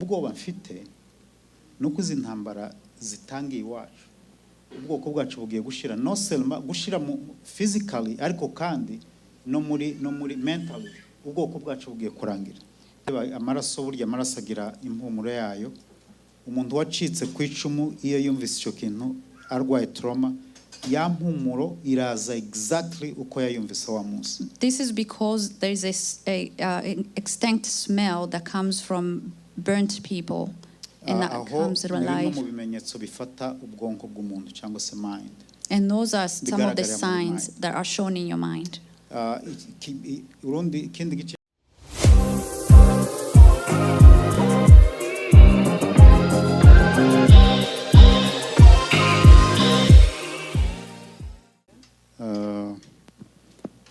Ubwoba mfite ni uko izi ntambara zitangiye iwacu, ubwoko bwacu bugiye gushira, non seulement gushira mu physically, ariko kandi no muri mentally ubwoko bwacu bugiye kurangira. Reba amaraso, burya amaraso agira impumuro yayo. Umuntu wacitse ku icumu, iyo yumvise icyo kintu arwaye trauma, ya mpumuro iraza exactly uko yayumvise wa munsi. This is because there is a, s- a, an extinct smell that comes from burnt people and that Aho comes ni bimwe alive. Mu bimenyetso bifata ubwonko bw'umuntu cyangwa se mind. And those are some of the Bigaragarira muri signs mind. That are shown in your mind. Urundi ikindi gice.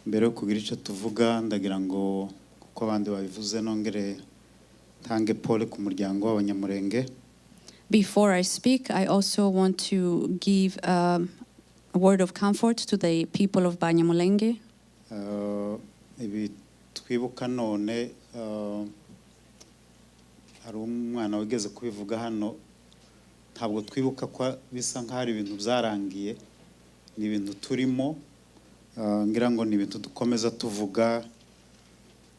Mbere yo kugira icyo tuvuga, ndagira ngo, kuko abandi babivuze, nongere ntange pole ku muryango w'Abanyamurenge. Before I speak, I also want to give a word of comfort to the people of Banyamulenge. Ibi twibuka none, hari umwana wigeze kubivuga hano, ntabwo twibuka ko bisa nk'aho ari ibintu byarangiye, ni ibintu turimo. Ngira ngo ni ibintu dukomeza tuvuga,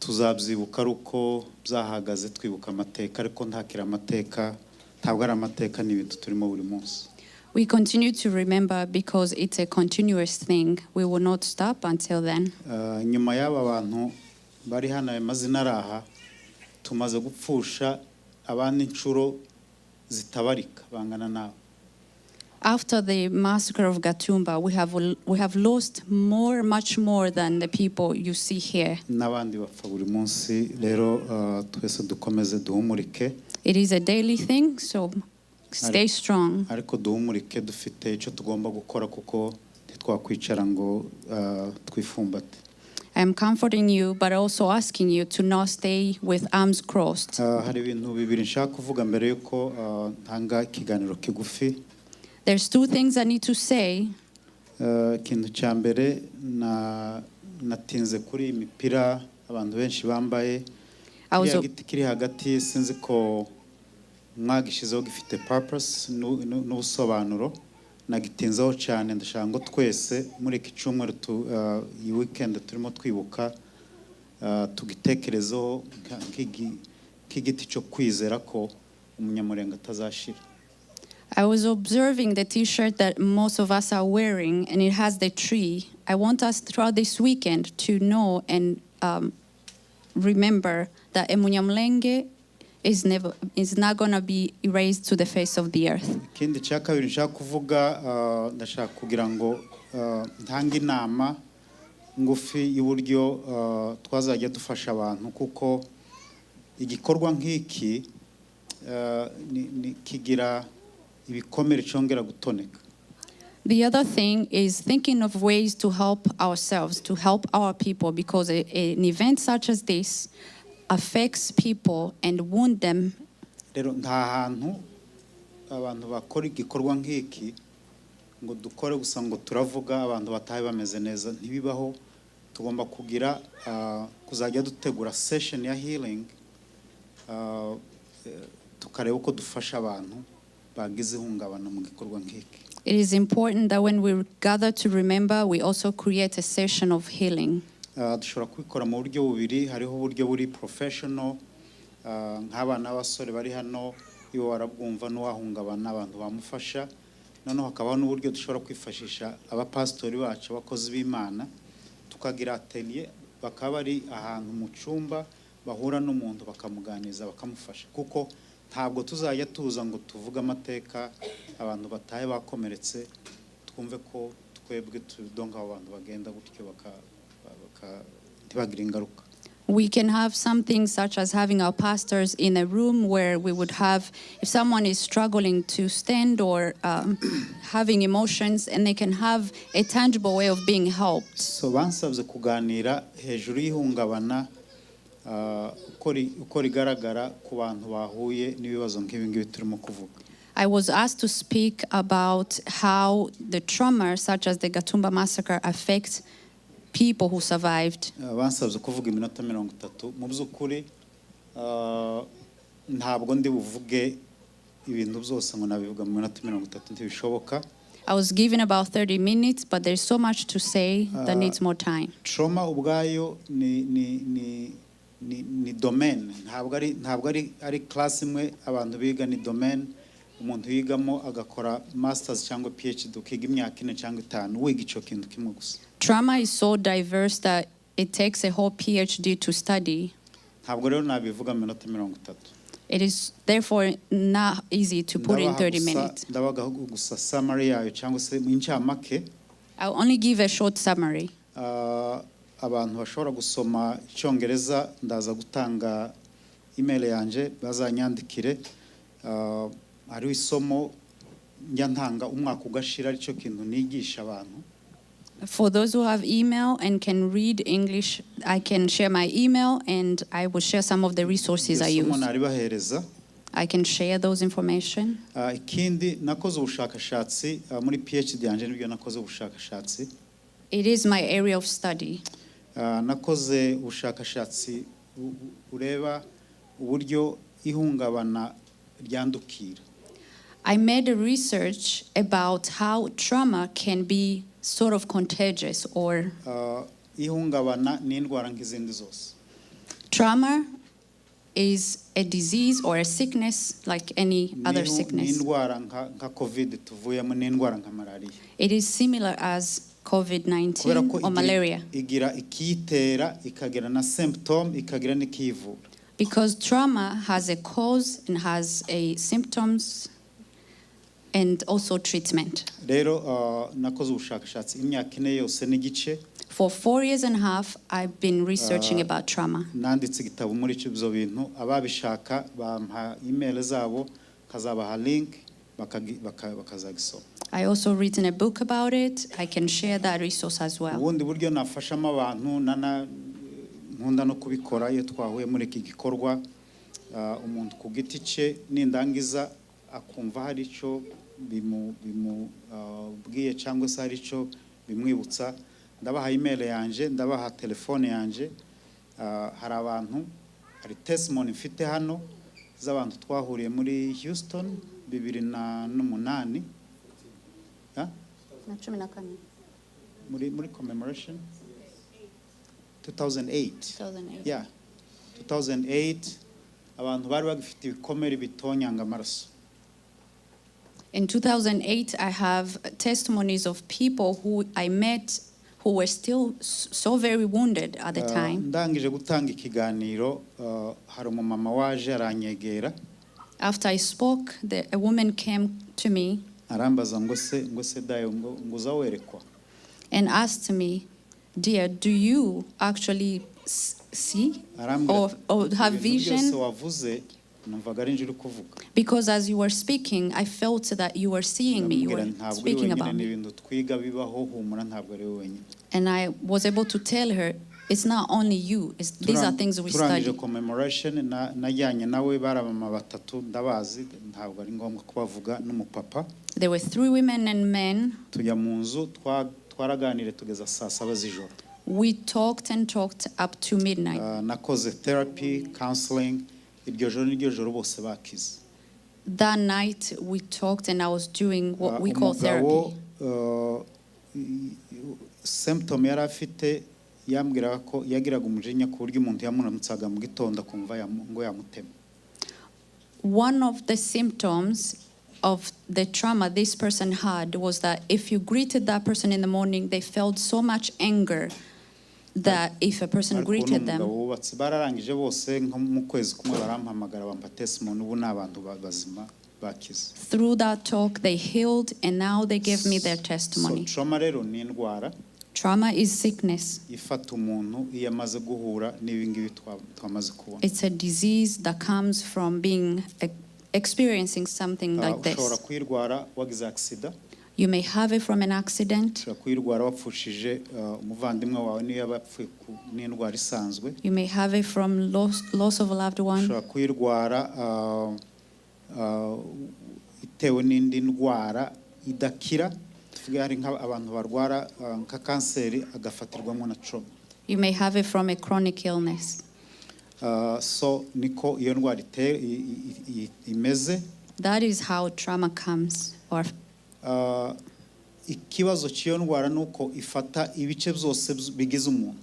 tuzabyibuka ari uko byahagaze, twibuka amateka, ariko ntakiri amateka, ntabwo ari amateka, ni ibintu turimo buri munsi. We continue to remember because it's a continuous thing. We will not stop until then. Nyuma y'aba bantu bari hano, ayo mazina ari aha, tumaze gupfusha abandi inshuro zitabarika bangana nawe. After the massacre of Gatumba, we have lost more, much more than the people you see here. N'abandi bapfa buri munsi. Rero twese dukomeze duhumurike. It is a daily thing, so stay strong. Ariko duhumurike dufite icyo tugomba gukora, kuko ntitwakwicara ngo twifumbate. I am comforting you, but also asking you to not stay with arms crossed. Hari ibintu bibiri nshaka kuvuga mbere y'uko ntanga ikiganiro kigufi. There's two things I need to say. Ikintu cya mbere, na natinze kuri iyi mipira abantu benshi bambaye. I was Kiriya giti kiri hagati, sinzi ko mwagishizeho gifite purpose n'ubusobanuro. Nagitinzeho cyane. Ndashaka ngo twese muri iki cyumweru iyi weekend turimo twibuka, tugitekerezeho nk'igiti cyo kwizera ko Umunyamurenge atazashira. I was observing the T-shirt that most of us are wearing, and it has the tree. I want us throughout this weekend to know and remember that Umunyamulenge is not gonna be erased to the face of the earth. Ikindi cya kabiri nshaka kuvuga, ndashaka kugira ngo ntange inama ngufi y'uburyo twazajya dufasha abantu, kuko igikorwa nk'iki kigira ibikomere cyongera gutoneka. The other thing is thinking of ways to help ourselves, to help our people, because an event such as this affects people and wound them. Rero nta hantu abantu bakora igikorwa nk'iki ngo dukore gusa ngo turavuga, abantu batahe bameze neza. Ntibibaho. Tugomba kugira kuzajya dutegura session ya healing, tukareba uko dufasha abantu bagize ihungabana mu gikorwa nk'iki. It is important that when we gather to remember, we also create a session of healing. Dushobora kubikora mu buryo bubiri. Hariho uburyo buri professional, nk'abana b'abasore bari hano, iyo warabwumva n'uwahungabana abantu bamufasha. Noneho hakabaho n'uburyo dushobora kwifashisha abapasitori bacu, abakozi b'Imana, tukagira atelier, bakaba bari ahantu mu cyumba, bahura n'umuntu bakamuganiriza, bakamufasha, kuko ntabwo tuzajya tuza ngo tuvuge amateka, abantu batahe bakomeretse, twumve ko twebwe tudonka abo bantu bagenda gutyo ntibagire ingaruka. We can have something such as having our pastors in a room where we would have, if someone is struggling to stand or having emotions, and they can have a tangible way of being helped. So bansabye kuganira hejuru y'ihungabana, uko rigaragara ku bantu bahuye n'ibibazo nk'ibi ngibi turimo kuvuga. I was asked to speak about how the trauma, such as the Gatumba massacre, affects people who survived. Bansabye kuvuga iminota 30. Mu by'ukuri, Ntabwo ndi buvuge ibintu byose ngo nabivuga mu minota 30, ntibishoboka. I was given about 30 minutes, but there's so much to say that needs more time. Trauma ubwayo ni domaine, ntabwo ari class imwe abantu biga, ni domaine umuntu yigamo agakora masters cyangwa PhD, ukiga imyaka 4 cyangwa 5 wiga icyo kintu kimwe gusa. Trauma is so diverse that it takes a whole PhD to study. Ntabwo rero nabivuga mu minota 30. It is therefore not easy to put in Ndabaha 30 gusa- minutes. Ndabaha gusa summary yayo cyangwa se mu incamake. I'll only give a short summary. Abantu bashobora gusoma icyongereza, ndaza gutanga email yanjye bazanyandikire. Hariho isomo njya ntanga umwaka ugashira, aricyo kintu nigisha abantu. For those who have email and can read English, I can share my email and I will share some of the resources I Iryo somo use. naribahereza. I can share those information. Ikindi nakoze ubushakashatsi muri PhD yanjye, nibyo nakoze ubushakashatsi. It is my area of study. Nakoze ubushakashatsi bureba uburyo ihungabana ryandukira. I made a research about how trauma can be sort of contagious or Ihungabana ni indwara nk'izindi zose. Trauma is a disease or a sickness like any other Ni sickness. indwara nka COVID tuvuyemo, ni indwara nka malariya. It is similar as COVID-19 Kubera ko or igira, malaria. Igira ikiyitera, ikagira na symptom, ikagira n'ikiyivura. Because trauma has a cause and has a symptoms and also treatment. Rero nakoze ubushakashatsi imyaka 4 yose n'igice. For 4 years and a half, I've been researching about trauma. Nanditse igitabo muri ibyo bintu. Ababishaka bampa email zabo, nkazabaha link bakazagisoma. I also written a book about it. I can share that resource as well. Ubundi buryo nafashamo abantu nana nkunda no kubikora iyo twahuye muri iki gikorwa, umuntu ku giti cye, nindangiza akumva hari icyo bimubwiye cyangwa se hari icyo bimwibutsa, ndabaha email yanjye, ndabaha telefone yanjye. Hari abantu, hari testimony mfite hano z'abantu twahuriye muri Houston 2008. Ah? Muri commemoration 2008. Yeah, 2008, abantu bari bagifite ibikomere bitonyanga amaraso. In 2008, I have testimonies of people who I met who were still so very wounded at the time. Ndangije gutanga ikiganiro, hari umumama waje aranyegera. After I spoke, a woman came to me Arambaza ngo se dayo ngo uza werekwa? And asked me, "Dear, do you actually see Arambwira or have ibintu byose vision? wavuze numvaga ari njye uri kuvuga. Because as you were speaking, I felt that you were seeing me, you Ndamubwira were ntabwo uri speaking wenyine, about ni me." ibintu twiga bibaho, humura, ntabwo ari wowe wenyine. And I was able to tell her, "It's not only you, these are things we Turangije study." commemoration, najyanye nawe, bari abamama batatu, ndabazi, ntabwo ari ngombwa kubavuga, n'umupapa. There were three women and men. Tujya mu nzu, twaraganiriye tugeza saa 7 z'ijoro. We talked and talked up to midnight. Nakoze therapy, counseling iryo joro, n'iryo joro bose bakize. That night we talked and I was doing what we call Umugabo, therapy. Symptom yari afite, yambwiraga ko yagiraga umujinya ku buryo umuntu yamuramutsaga mu gitondo akumva ngo yamutema. One of the symptoms of the trauma this person had was that if you greeted that person in the morning, they felt so much anger that if a person Ariko ubu ni greeted them, umugabo wubatse, bararangije bose nko mu kwezi kumwe barampamagara bampa testimony, ubu ni abantu bazima bakize. Through that talk, they healed and now they gave me their So testimony. Trauma rero ni indwara Trauma is sickness. Ifata umuntu iyo amaze guhura n'ibi ngibi twamaze kubona. It's a disease that comes from being experiencing something like Ushobora this. kuyirwara wagize accident. You may have it from an accident. Ushobora kuyirwara wapfushije umuvandimwe wawe, niyo yaba yapfuye n'indwara isanzwe. You may have it from loss of a loved one. Ushobora kuyirwara itewe n'indi ndwara idakira, tuvuge hari nk'abantu barwara nka kanseri agafatirwamo na trauma. You may have it from a chronic illness. So niko iyo ndwara imeze. That is how trauma comes. Or Ikibazo cy'iyo ndwara ni uko ifata ibice byose bigize umuntu.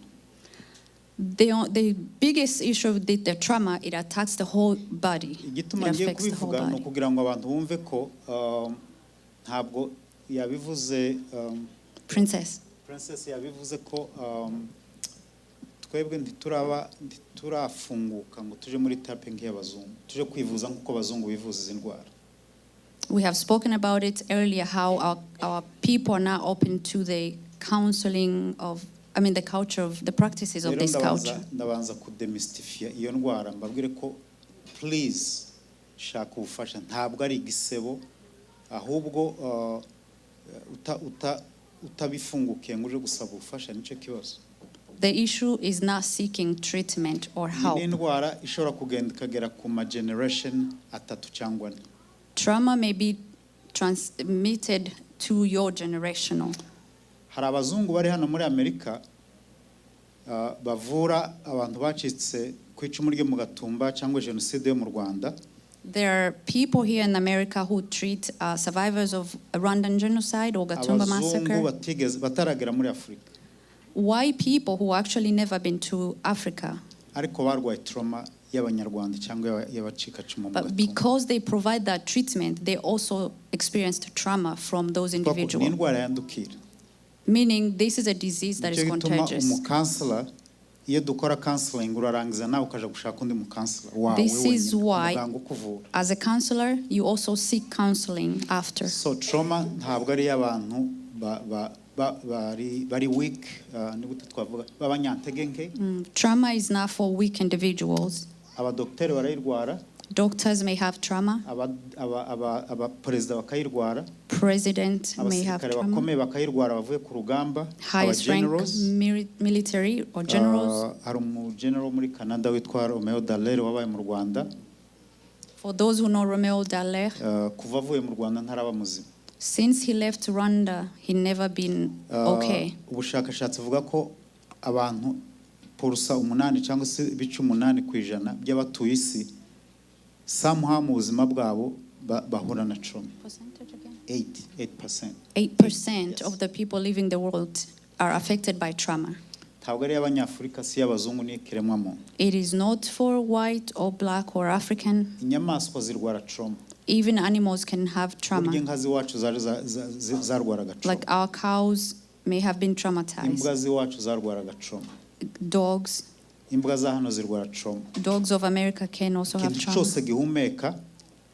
The biggest issue with the trauma, it attacks the whole body. Igituma It ngiye affects the whole kubivuga ni body. ukugira ngo abantu bumve ko ntabwo yabivuze Princess. Princess yabivuze ko twebwe ntiturafunguka ngo tuje muri therapy nk'iy'abazungu, tuje kwivuza nk'uko abazungu bivuza izi ndwara. We have spoken about it earlier, how our people are not open to the counseling of, I mean, the culture of the practices of Rero this ndabanza culture. Ndabanza kudemystifiya iyo ndwara, mbabwire ko please shaka ubufasha, ntabwo ari igisebo, ahubwo utabifungukiye ngo uje gusaba ubufasha nicyo kibazo. The issue is not seeking treatment or Iyi help. ni indwara ishobora kugenda ikagera ku ma generation atatu cyangwa ane. Trauma may be transmitted to your generational. Hari abazungu bari hano muri Amerika bavura abantu bacitse ku icumu ryo mu Gatumba cyangwa jenoside yo mu Rwanda. There are people here in America who treat survivors of Rwandan genocide or Gatumba Abazungu massacre. Batigeze bataragera muri Afurika, White people who actually never been to Africa. Ariko barwaye trauma y'Abanyarwanda cyangwa y'abacikacumu mu But Gatumba. Because they provide that treatment, they also experienced trauma from those Ni individuals. indwara yandukira. Meaning this is a disease that is Nicyo gituma contagious. umucounselor, iyo dukora counseling, urarangiza nawe ukaja gushaka undi mucounselor wawe This is wenyine, why- umuganga ukuvura. As a counselor, you also seek counseling after. So trauma ntabwo ari iy'abantu bari weak, ni gute twavuga, b'abanyantege nke. Trauma is not for weak individuals. Abadogiteri barayirwara, Doctors may have trauma. Abaperezida bakayirwara, President may have abasirikare trauma. Bakomeye bakayirwara bavuye ku rugamba, Highest rank generals. Military or generals. Hari umugeneral muri Canada witwa Romeo Dallaire wabaye mu Rwanda. For those who know Romeo Dallaire, Kuva avuye mu Rwanda ntaraba muzima. Since he left Rwanda, he never been okay. Ubushakashatsi buvuga ko abantu 8% cyangwa se 8.8% by'abatuye isi somehow mu buzima bwabo bahura na trauma. Percentage again? 8 8%. 8% Yes. of the people living the world are affected by trauma. Ntabwo ari iy'Abanyafurika, si iy'abazungu, ni ikiremwamuntu. It is not for white or black or African. Inyamaswa zirwara trauma. Even animals can have Burya trauma. Inka z'iwacu zari zarwaraga trauma. Like our cows may have been traumatized. Imbwa z'iwacu zarwaraga trauma. Dogs, Imbwa za hano zirwara trauma. Dogs of America can also have Ikintu trauma. cyose gihumeka,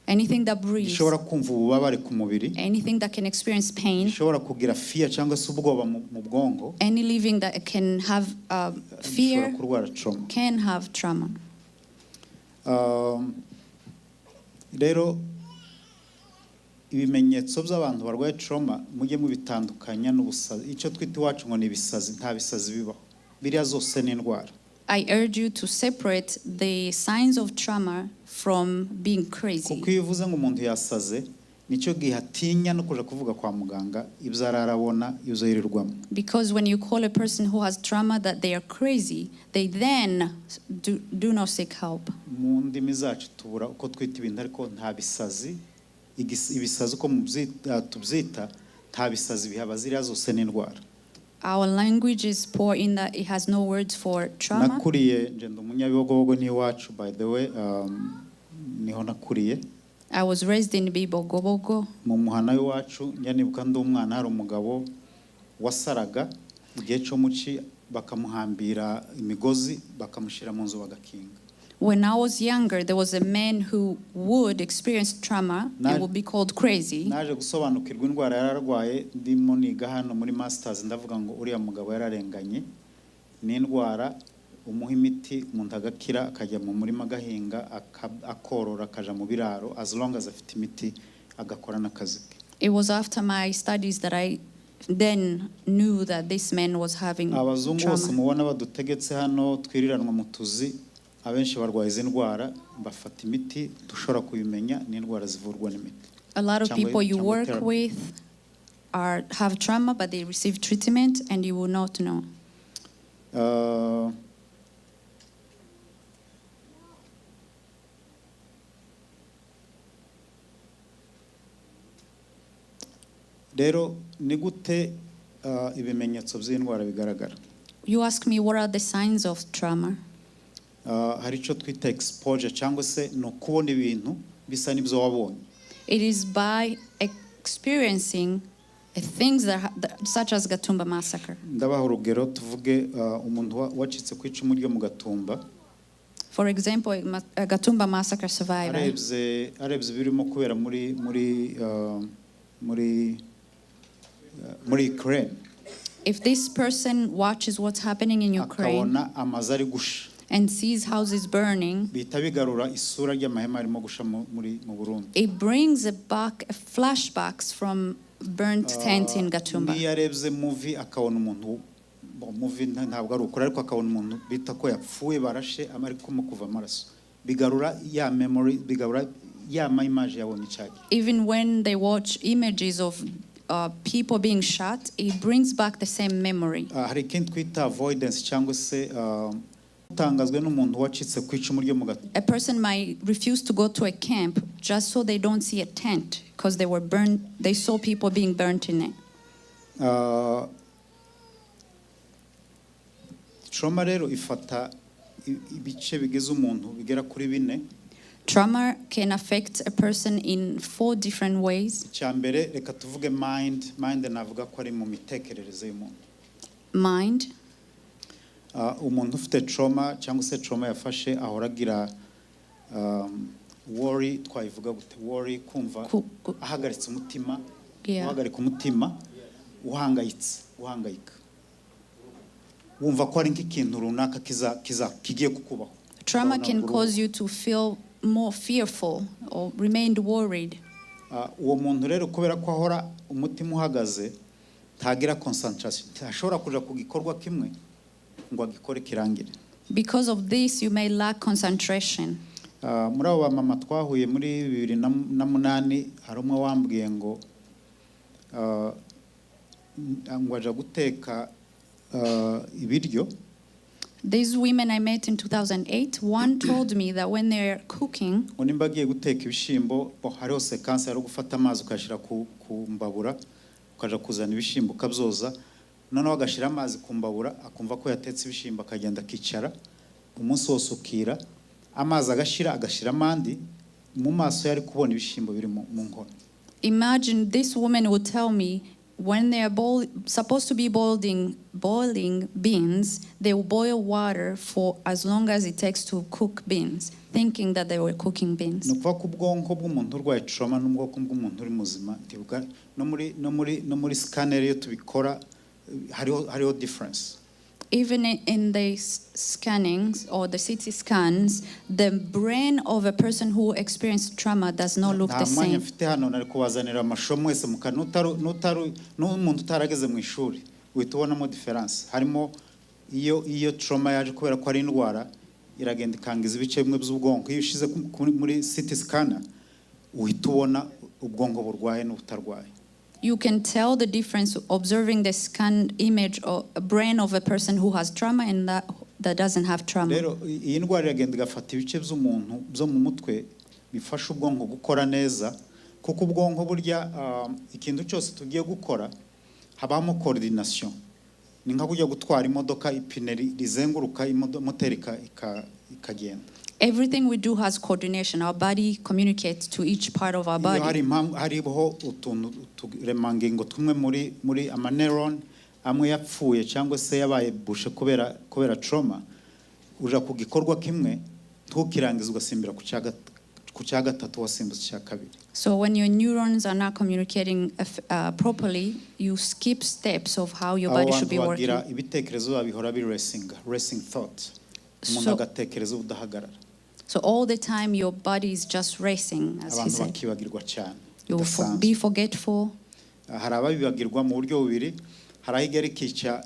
Anything that breathes, gishobora kumva ububabare ku mubiri, anything that can experience pain, gishobora kugira fear cyangwa se ubwoba mu bwonko, any living that can have gishobora fear kurwara trauma. Can have trauma. Rero ibimenyetso by'abantu barwaye trauma mujye mubitandukanya n'ubusazi, icyo twita iwacu ngo ni ibisazi. Nta bisazi bibaho, biriya zose ni indwara. I urge you to separate the signs of trauma from being crazy. Kuko iyo uvuze ngo umuntu yasaze, nicyo gihe atinya no kuja kuvuga kwa muganga ibyo ararabona, ibyo yirirwamo. Because when you call a person who has trauma that they are crazy, they then do not seek help. Mu ndimi zacu tubura uko twita ibintu, ariko nta bisazi. Ibisazi uko tubyita, nta bisazi bihaba, ziriya zose ni indwara. Our language is poor in that it has no words for trauma. Nakuriye ngenda umunyabibogobogo n'iwacu, by the way, niho nakuriye. I was raised in Bibogobogo. Mu muhana w'iwacu, njya nibuka ndi umwana, hari umugabo wasaraga igihe cyo muci, bakamuhambira imigozi, bakamushyira mu nzu, bagakinga. When I was younger, there was a man who would experience trauma and would be called crazy. Naje gusobanukirwa indwara yararwaye ndimo niga hano muri masters, ndavuga ngo uriya mugabo yararenganye, ni indwara umuha imiti umuntu agakira, akajya mu murima agahinga, akorora, akaja mu biraro, as long as afite imiti agakora n'akazi ke. It was after my studies that I then knew that this man was having Abazungu bose trauma. Mubona badutegetse hano twiriranwa mu tuzi, abenshi barwaye izi ndwara, bafata imiti, dushobora kubimenya, ni indwara zivurwa n'imiti A lot of people you cyangwa work therapy. With have trauma, but they receive treatment and you will not know. Rero ni gute ibimenyetso by'indwara bigaragara? You ask me, what are the signs of trauma? Hari icyo twita exposure, cyangwa se ni ukubona ibintu bisa n'ibyo wabonye. It is by experiencing things that, such as Gatumba massacre. Ndabaha urugero, tuvuge umuntu wacitse ku icumu ryo mu Gatumba. For example, a Gatumba massacre survivor. Arebye ibirimo kubera muri Ukraine, If this person watches what's happening in Ukraine akabona amazu ari gusha, and sees houses burning, bihita bigarura isura ry'amahema arimo gusha mu Burundi. It brings back flashbacks from burnt tent in Gatumba. Niyo arebye movie akabona umuntu bo, movie ntabwo ari ukuri, ariko akabona umuntu bita ko yapfuye barashe arimo kuva amaraso, bigarura ya memory, bigarura ya ma image yabonye icyagihe. Even when they watch images of people being shot, it brings back the same memory. Hari ikindi twita avoidance, cyangwa se utangazwe n'umuntu wacitse ku icumu ryo mu Gatumba. A person might refuse to go to a camp just so they don't see a tent because they were burned, they saw people being burnt in it. Trauma rero ifata ibice bigize umuntu bigera kuri bine. Trauma can affect a person in four different ways. Icya mbere, reka tuvuge mind. Mind navuga ko ari mu mitekerereze y'umuntu. Mind. Umuntu ufite trauma, cyangwa se trauma yafashe, ahora agira worry. Twayivuga gute worry? Kumva ahagaritse umutima, uhagarika umutima, uhangayitse, uhangayika, wumva ko hari nk'ikintu runaka kiza kigiye kukubaho. Trauma Ukabona can uruhu. Cause you to feel more fearful or remain worried. Uwo muntu rero, kubera ko ahora umutima uhagaze, ntagira concentration, ntashobora kuja ku gikorwa kimwe ngo agikore kirangire. Because of this, you may lack concentration. Muri abo bamama twahuye muri 2008, hari umwe wambwiye ngo aja guteka ibiryo. These women I met in 2008, one told me that when they're cooking, ngo nimba agiye guteka ibishyimbo bo, hariho séquence yo gufata amazi ukayashyira ku mbabura, ukaja kuzana ibishyimbo ukabyoza, noneho agashyira amazi ku mbabura, akumva ko yatetse ibishyimbo, akagenda akicara umunsi wose ukira, amazi agashira, agashyiramo andi, mu maso ye ari kubona ibishyimbo biri mu nkono. Imagine this woman would tell me when they are supposed to be boiling beans, they will boil water for as long as it takes to cook beans, thinking that they were cooking beans. Ni ukuvuga ko ubwonko bw'umuntu urwaye trauma n'ubwonko bw'umuntu uri muzima no muri scanner iyo tubikora, hariho difference. Even in the scannings or the CT scans, the brain of a person who experienced trauma does not look Nta the mwanya same. mfite hano, nari kubazanira amashusho mwese n'umuntu utarageze mu ishuri uhita ubonamo différence. Harimo iyo trauma yaje, kubera ko ari indwara, iragenda ikangiza ibice bimwe by'ubwonko. Iyo ushize muri CT scanner, uhita ubona ubwonko burwaye n'ubutarwaye. You can tell the difference observing the scanned image or brain of a person who has trauma and that doesn't have trauma. Rero iyi ndwara iragenda igafata ibice by'umuntu byo mu mutwe bifasha ubwonko gukora neza, kuko ubwonko burya, ikintu cyose tugiye gukora habamo coordination. Ni nka kujya gutwara imodoka, ipine rizenguruka, moteri ikagenda. Everything we do has coordination. Our body communicates to each part of our Iyo hari body. impamvu, hariho utuntu uturemangingo tumwe muri ama neuron amwe yapfuye cyangwa se yabaye bouché kubera trauma, uja ku gikorwa kimwe ntukirangize, ugasimbira ku cya gatatu, wasimbutse icya kabiri. So when your neurons are not communicating properly, you skip steps of how your Abo body should bantu be working. bagira ibitekerezo babihora bi racing, racing thought, umuntu agatekereza ubudahagarara. So all the time your body is just racing, as he Abantu said. bakibagirwa cyane You will bidasanzwe. Be forgetful. Hari ababibagirwa mu buryo bubiri. Hari aho igera ikica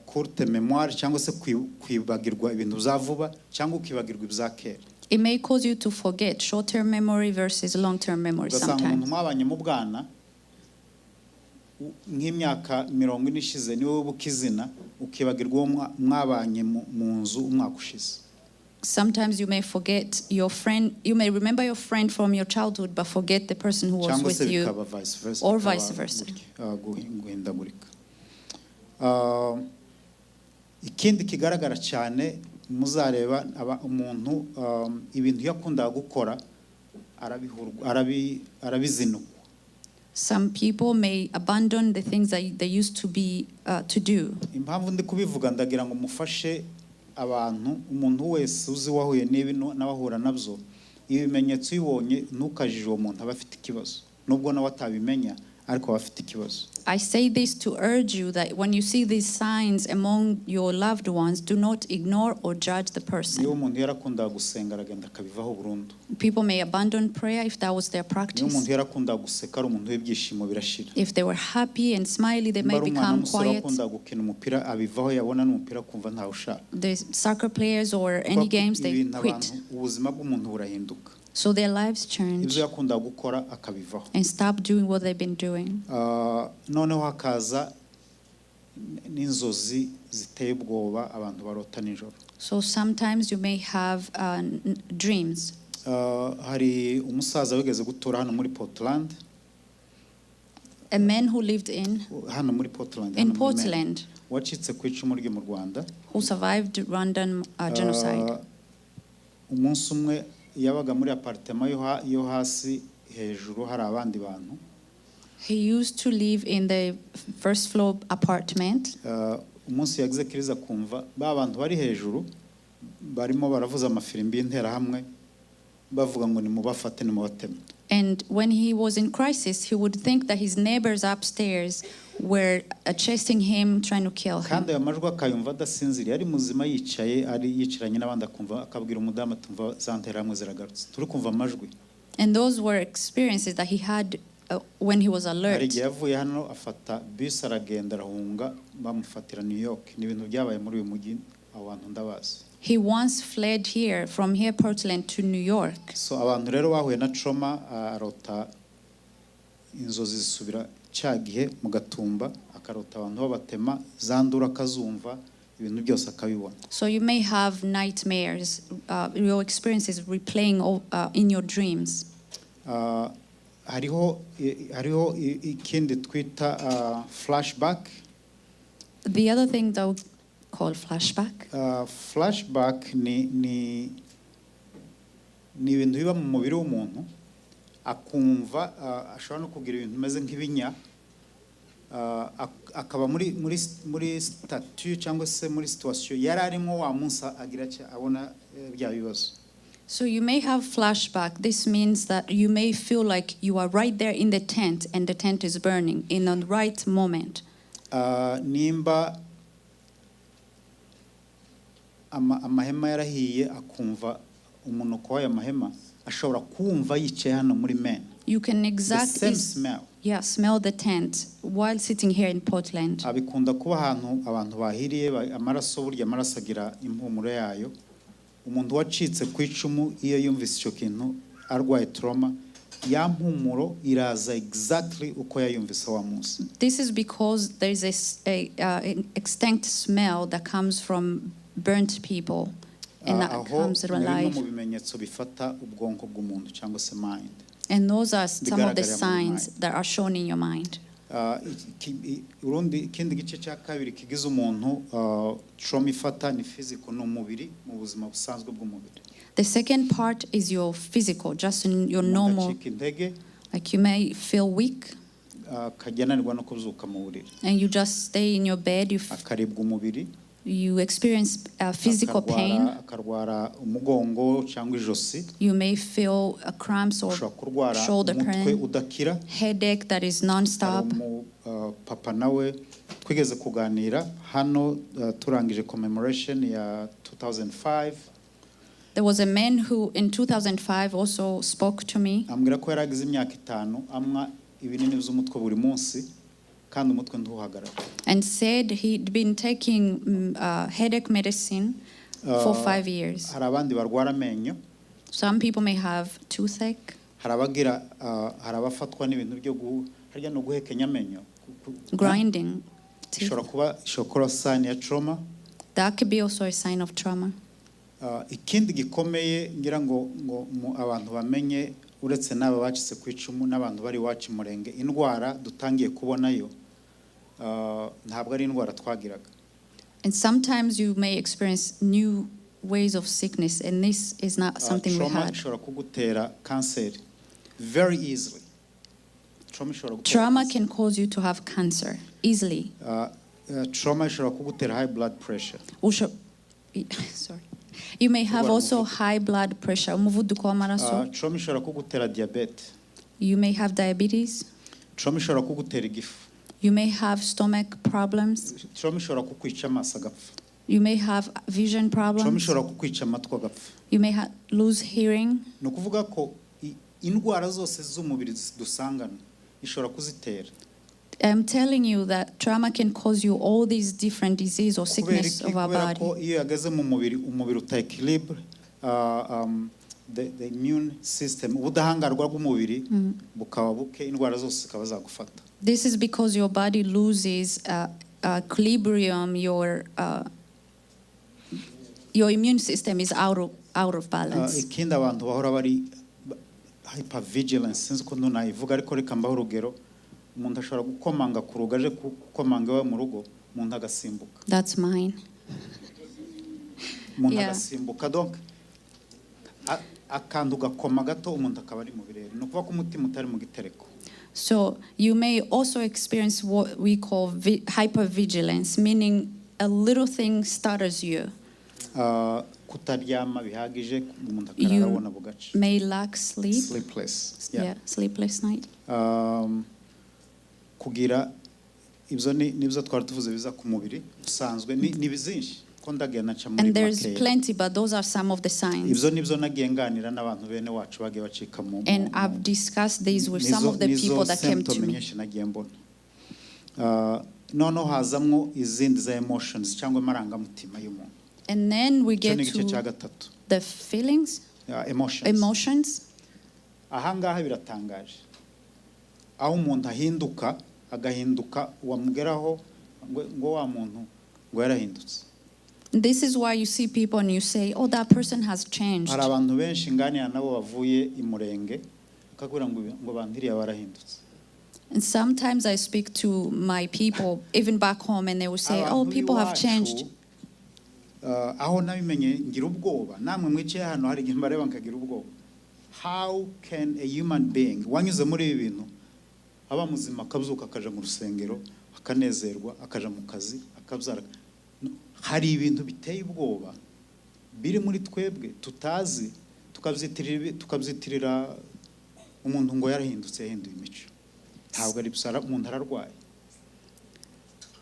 courte mémoire, cyangwa se kwibagirwa ibintu bya vuba, cyangwa ukibagirwa ibya kera. It may cause you to forget short-term memory versus long-term memory Ugasanga umuntu sometimes. mwabanye mu bwana nk'imyaka 40 ishize niwe wibuka izina, ukibagirwa uwo mwabanye mu nzu umwaka ushize. Sometimes you may forget your friend, you may remember your friend from your childhood, but forget the person who was Cyangwa with se you. Bikaba vice versa, Or bikaba vice versa. gutya, guhindagurika. Ikindi kigaragara cyane muzareba umuntu ibintu yakundaga gukora arabizinukwa. Some people may abandon the things that they used to be to do. Impamvu ndi kubivuga ndagira ngo mufashe abantu umuntu wese uzi wahuye n'ibi n'abahura nabyo ibi bimenyetso ubibonye ntukajije uwo muntu aba afite ikibazo nubwo nawe atabimenya ariko aba afite ikibazo. I say this to urge you that when you see these signs among your loved ones, do not ignore or judge the Niba person. Umuntu yarakundaga gusenga aragenda akabivaho burundu. People may abandon prayer if that was their Niba practice. Umuntu yarakundaga guseka ari umuntu w'ibyishimo birashira. If they were happy and smiley, they Nimba may ari umwana become w'umusore quiet. wakundaga gukina umupira abivaho yabona n'umupira akumva ntawe ushaka. The soccer players or any Kuko games, they ibintu quit. Abantu ubuzima bw'umuntu burahinduka. So their lives change Ibyo yakundaga gukora akabivaho. And stop doing what they've been doing. Noneho hakaza n'inzozi ziteye ubwoba abantu barota nijoro. So sometimes you may have dreams. Hari umusaza wigeze gutura hano muri Portland. A man who lived in Hano muri Portland in hano muri Maine, Portland, wacitse ku icumu ryo mu Rwanda. Who survived Rwandan genocide. Umunsi umwe yabaga muri apartment yo hasi hejuru hari abandi bantu. He used to live in the first floor apartment. Umunsi yagize crise akumva ba bantu bari hejuru barimo baravuza amafirimbi y'interahamwe bavuga ngo nimubafate nimubateme. And when he was in crisis, he would think that his neighbors upstairs were chasing him, trying to kill him. Kandi ayo majwi akayumva adasinziriye ari muzima yicaye ari yicaranye n'abandi akumva akabwira umudamu atumva za nterahamwe ziragarutse turi kumva amajwi. And those were experiences that he had when he was Hari alert. Igihe yavuye hano afata bisi aragenda arahunga bamufatira New York ni ibintu byabaye muri uyu mujyi abo bantu ndabazi. He once fled here, from here, Portland, to New York. So abantu rero bahuye na trauma arota inzozi zisubira cya gihe mu Gatumba akarota abantu babatema za nduru akazumva ibintu byose akabibona. So you may have nightmares, your experiences replaying in your dreams. Hariho ikindi twita flashback. The other thing that we call flashback. Flashback ni ibintu biba mu mubiri w'umuntu akumva ashobora no kugira ibintu bimeze nk'ibinya akaba muri statut cyangwa se muri situation yari arimo wa munsi agira abona bya bibazo. So you may have flashback. This means that you may feel like you are right there in the tent and the tent is burning in the right moment. Nimba amahema yarahiye akumva umunuko w'aya mahema ashobora kumva yicaye hano muri Maine. You can The exactly same smell. Yeah, smell the tent while sitting here in Portland. Bikunda kuba ahantu abantu bahiriye amaraso burya amaraso agira impumuro yayo umuntu wacitse ku icumu iyo yumvise icyo kintu arwaye trauma ya mpumuro iraza exactly uko yayumvise wa munsi. This is because there is a an extinct smell that comes from burnt people and that Aho comes ni bimwe alive. Mu bimenyetso bifata ubwonko bw'umuntu cyangwa se mind. And those are some of the Bigaragarira muri signs mind. That are shown in your mind. Urundi ikindi gice cya kabiri kigize umuntu trauma ifata ni physical ni umubiri mu buzima busanzwe bw'umubiri. The second part is your physical, just in your Umuntu normal, acika intege like you may feel weak akajya ananirwa no kubyuka mu buriri and you just stay in your bed. Akaribwa umubiri You experience physical pain. Akarwara umugongo cyangwa ijosi. You may feel cramps or ushobora kurwara shoulder umutwe pain, udakira. Headache that is Hari nonstop. Papa nawe twigeze kuganira hano turangije commemoration ya 2005. There was a man who in 2005 also spoke to me, ambwira ko yari agize imyaka 5 anywa ibinini by'umutwe buri munsi kandi umutwe ntuhagarare. And said he'd been taking headache medicine for 5 years. Hari abandi barwara amenyo. Some people may have toothache, hari abagira hari abafatwa n'ibintu byo harya no guhekenya amenyo grinding teeth. Ishobora kuba sign ya trauma. That could be also a sign of trauma. Ikindi gikomeye ngira ngo abantu bamenye, uretse n'aba bacitse ku icumu n'abantu bari iwacu i Murenge, indwara dutangiye kubonayo ntabwo ari indwara twagiraga. And sometimes you may experience new ways of sickness, and this is not something we Trauma had. ishobora kugutera kanseri very easily. Trauma ishobora gutera Trauma kanseri. can cause you to have cancer easily. Trauma ishobora kugutera high blood pressure. Sorry. You may have Kurwara also umuvuduko. High blood pressure, umuvuduko w'amaraso. Trauma ishobora kugutera diabete. You may have diabetes. Trauma ishobora kugutera igifu. You may have stomach problems. Trauma ishobora kukwica amaso agapfa. You may have vision Trauma problems. ishobora kukwica amatwi agapfa. You may lose hearing. Ni ukuvuga ko indwara zose z'umubiri dusangana ishobora kuzitera. I'm telling you that trauma can cause you all these different diseases or Kubera sickness iki? Of our Kubera ko body. iyo yageze mu mubiri, umubiri uta equilibre, the immune system, ubudahangarwa bw'umubiri bukaba buke, indwara zose zikaba zagufata. This is because your body loses equilibrium, your immune system is out of balance. Ikindi, abantu bahora bari hypervigilance, sinzi ukuntu nayivuga, ariko reka mbaho urugero. Umuntu ashobora gukomanga ku rugo, aje gukomanga iwe mu rugo, umuntu agasimbuka. That's mine. Umuntu agasimbuka, donc akantu gakoma gato, umuntu akaba ari mu birere. Ni ukuvuga ko umutima utari mu gitereko. So you may also experience what we call hypervigilance, meaning a little thing startles you. Kutaryama bihagije, umuntu akarara You abona bugaca. May lack sleep. Sleepless. Yeah, sleepless night. Kugira ibyo nibyo twari tuvuze biza ku mubiri usanzwe. Ni byinshi ko ndagenda nca muri And there's makeya. Plenty, but those are some of the signs. Ibyo nibyo nagiye nganira n'abantu bene wacu bagiye bacika mu And I've discussed these with some of the nizo people that came to symptom me. Nyinshi nagiye mbona. Noneho hazamwo izindi za emotions cyangwa amarangamutima y'umuntu. And then we Icyo get ni igice cya to gatatu. The feelings, Emotions. Emotions. Ahangaha biratangaje aho umuntu ahinduka, agahinduka wamugeraho ngo wa muntu ngo yarahindutse. This is why you see people and you say, "Oh, that person has changed." Hari abantu benshi nganira nabo bavuye i Murenge, akakubwira ngo bantiriya barahindutse. And sometimes I speak to my people, even back home, and they will say, "Oh, Abantu people have b'iwacu, changed." Aho nabimenye ngira ubwoba. Namwe mwicaye hano, hari igihe mbareba nkagira ubwoba. How can a human being wanyuze muri ibi bintu aba muzima, akabyuka akaja mu rusengero, akanezerwa, akaja mu kazi, akabyara? No, hari ibintu biteye ubwoba biri muri twebwe tutazi, tukabyitirira umuntu ngo yarahindutse, yahinduye imico. Ntabwo ari byo, umuntu ararwaye.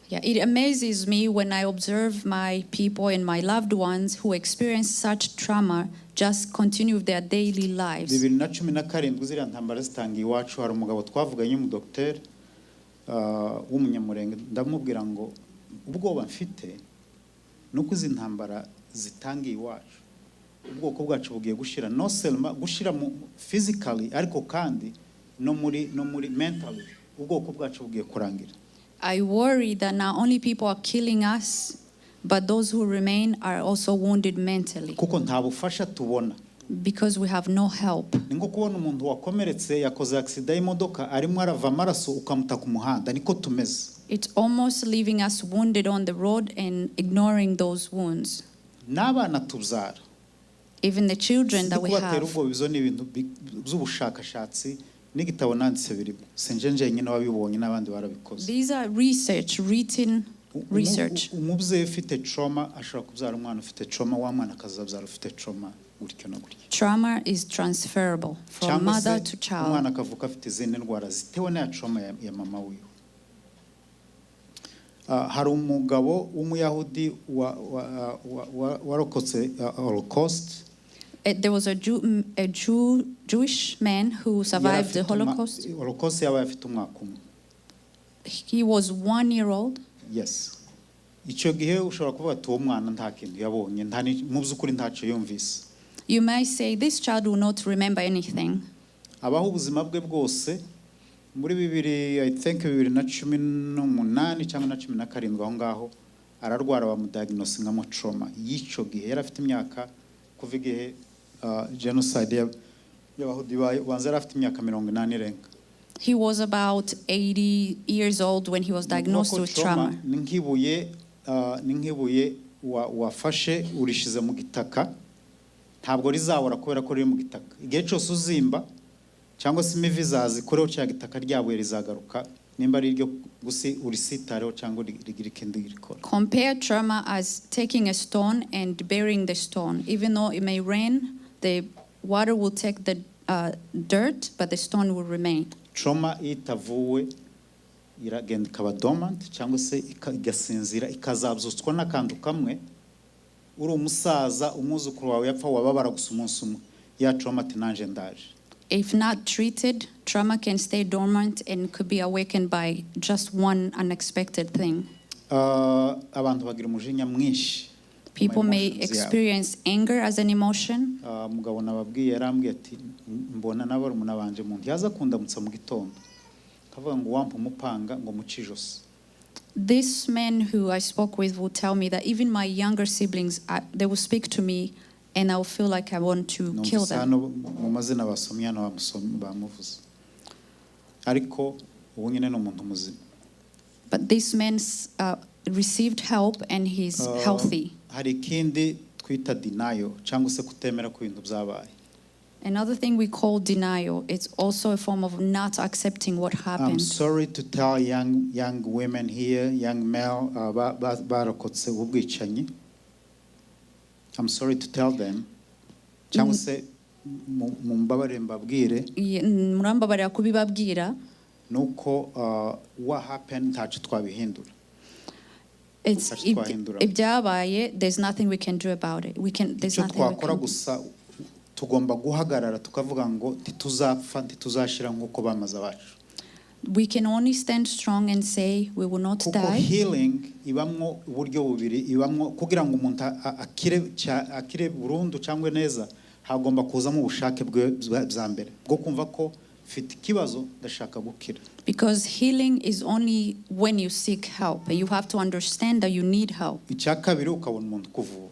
Yeah, it amazes me when I observe my people and my loved ones who experience such trauma just continue with their daily lives. 2017, ziriya ntambara zitangiye iwacu, hari umugabo twavuganye w'umudogiteri w'Umunyamurenge. Ndamubwira ngo ubwoba mfite ni uko izi ntambara zitangiye iwacu, ubwoko bwacu bugiye gushira, no seulement gushira mu physically, ariko kandi no muri mentally ubwoko bwacu bugiye kurangira. I worry that not only people are killing us, but those who remain are also wounded mentally Kuko nta bufasha tubona. Because we have no help. Ni nko kubona umuntu wakomeretse, yakoze accident y'imodoka, arimo arava amaraso, ukamuta ku muhanda. Niko tumeze. It's almost leaving us wounded on the road and ignoring those wounds. N'abana tubyara. Even the children that we Kubatera have. ubwoba, izo ni ibintu by'ubushakashatsi, n'igitabo nanditse birimo. Sinje njyenyine wabibonye, n'abandi barabikoze. These are research, written research. Umubyeyi ufite trauma ashobora kubyara umwana ufite trauma, wa mwana akazabyara ufite trauma, gutyo na gutyo. Trauma is transferable from Cyangwa se mother to child. Umwana akavuka afite izindi ndwara zitewe na trauma ya mama wiwe. Hari umugabo w'Umuyahudi warokotse Holocaust. There was a Jewish man who survived the Yari afite Holocaust. Holocaust yabaye afite umwaka umwe. He was 1 year old. Yes, icyo gihe ushobora kuvuga ati uwo mwana nta kintu yabonye, mu by'ukuri ntacyo yumvise. You may say this child will not remember anything. Abaho ubuzima bwe bwose. Muri bibiri, I think 2018 cyangwa na 17 aho ngaho, ararwara, bamudiagnosingamo trauma y'icyo gihe. Yari afite imyaka Kuva igihe genocide y'Abahutu ibaye, ubanza yari afite imyaka 80 irenga. He was about 80 years old when he was diagnosed Ni ukuvuga ko with trauma trauma. Ni nk'ibuye wafashe urishize mu gitaka, ntabwo rizabora kubera ko riri mu gitaka. Igihe cyose uzimba cyangwa se imivi zazikoreho cya gitaka, rya buye rizagaruka, nimba ari iryo gusi urisitareho cyangwa rigire ikindi rikora. Compare trauma as taking a stone and burying the stone. Even though it may rain, the water will take the dirt, but the stone will remain. Trauma iyo itavuwe iragenda ikaba dormant cyangwa se igasinzira, ikazabyutswa n'akantu kamwe. Uri umusaza, umwuzukuru wawe yapfa, wababara gusa umunsi umwe, ya trauma ati nanje ndaje. If not treated, trauma can stay dormant and could be awakened by just one unexpected thing. Abantu bagira umujinya mwinshi mu People may emotions yabo. Experience anger as an emotion. Umugabo nababwiye yarambwiye ati mbona n'abarumuna banje, umuntu yaza kundamutsa mu gitondo akavuga ngo wampa umupanga ngo muce ijosi. This man who I spoke with will tell me that even my younger siblings, they will speak to me and I will feel like I want to kill Numvise them. Hano mu mazina basomye hano bamuvuze, ariko ubu nyine ni umuntu muzima. But this man received help and he's healthy. Hari ikindi twita denial cyangwa se kutemera ko ibintu byabaye. Another thing we call denial, it's also a form of not accepting what I'm happened. Sorry to tell young women here, young male barokotse ubwicanyi. I'm sorry to tell them, cyangwa se mumbabarire mbabwire Murambabarira kubibabwira. Nuko what happened ntacyo twabihindura. It's Ntacyo twahindura. Ibyabaye, there's nothing we can do about it. We can, there's Icyo nothing we twakora can do. Gusa tugomba guhagarara tukavuga ngo ntituzapfa, ntituzashira nk'uko bamaze abacu. We can only stand strong and say we will not Kuko die. Healing ibamwo uburyo bubiri, ibamwo kugira ngo umuntu akire burundu cyangwa neza, hagomba kuzamo ubushake bwe bwa mbere bwo kumva ko mfite ikibazo, ndashaka gukira. Because healing is only when you seek help. And you have to understand that you need help. Icya kabiri, ukabona umuntu ukuvura.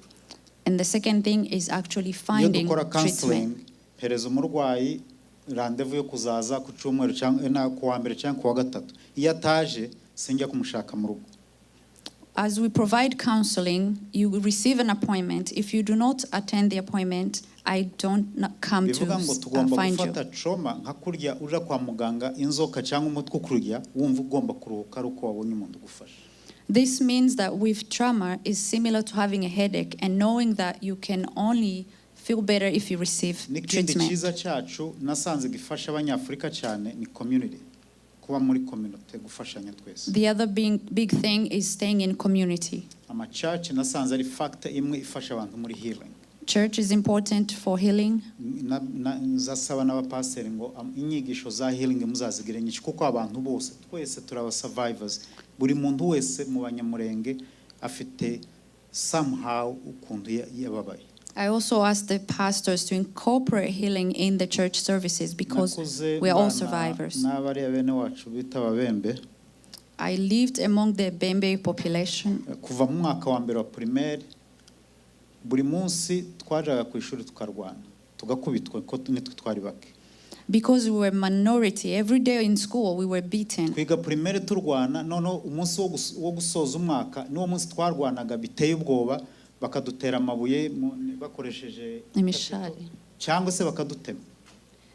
And the second thing is actually Iyo finding dukora treatment. Counseling, mpereza umurwayi randevu yo kuzaza ku cyumweru cyangwa ku wa mbere cyangwa ku wa gatatu, iyo ataje sinjya kumushaka mu rugo. As we provide counseling, you will receive an appointment. If you do not attend the appointment, I don't not come to Bivuga ngo tugomba find you. Gufata trauma nka kurya uja kwa muganga, inzoka cyangwa umutwe ukurya, wumva ugomba kuruhuka ari uko wabonye umuntu ugufasha. This means that with trauma is similar to having a headache and knowing that you can only feel better if you receive N'ikindi treatment. Cyiza cyacu nasanze gifasha Abanyafurika cyane ni community, kuba muri community, gufashanya twese. The other big thing is staying in community. Ama church nasanze ari factor imwe ifasha abantu muri healing. Church is important for healing. Nzasaba n'abapasiteri ngo inyigisho za healing muzazigire nyinshi, kuko abantu bose twese turi aba survivors. Buri muntu wese mu Banyamurenge afite somehow ukuntu yababaye. I also ask the pastors to incorporate healing in the church services because Nakuze we are all mbana survivors. N'abariya bene wacu bita Ababembe. I lived among the Bembe population. Kuva mu mwaka wa mbere wa primaire, buri munsi twajaga ku ishuri tukarwana, tugakubitwa kuko nitwe twari bake. Because we were minority, every day in school we were beaten. Twiga primaire turwana, noneho umunsi wo gusoza umwaka niwo munsi twarwanaga biteye ubwoba, bakadutera amabuye bakoresheje Imishari. Cyangwa se bakadutema.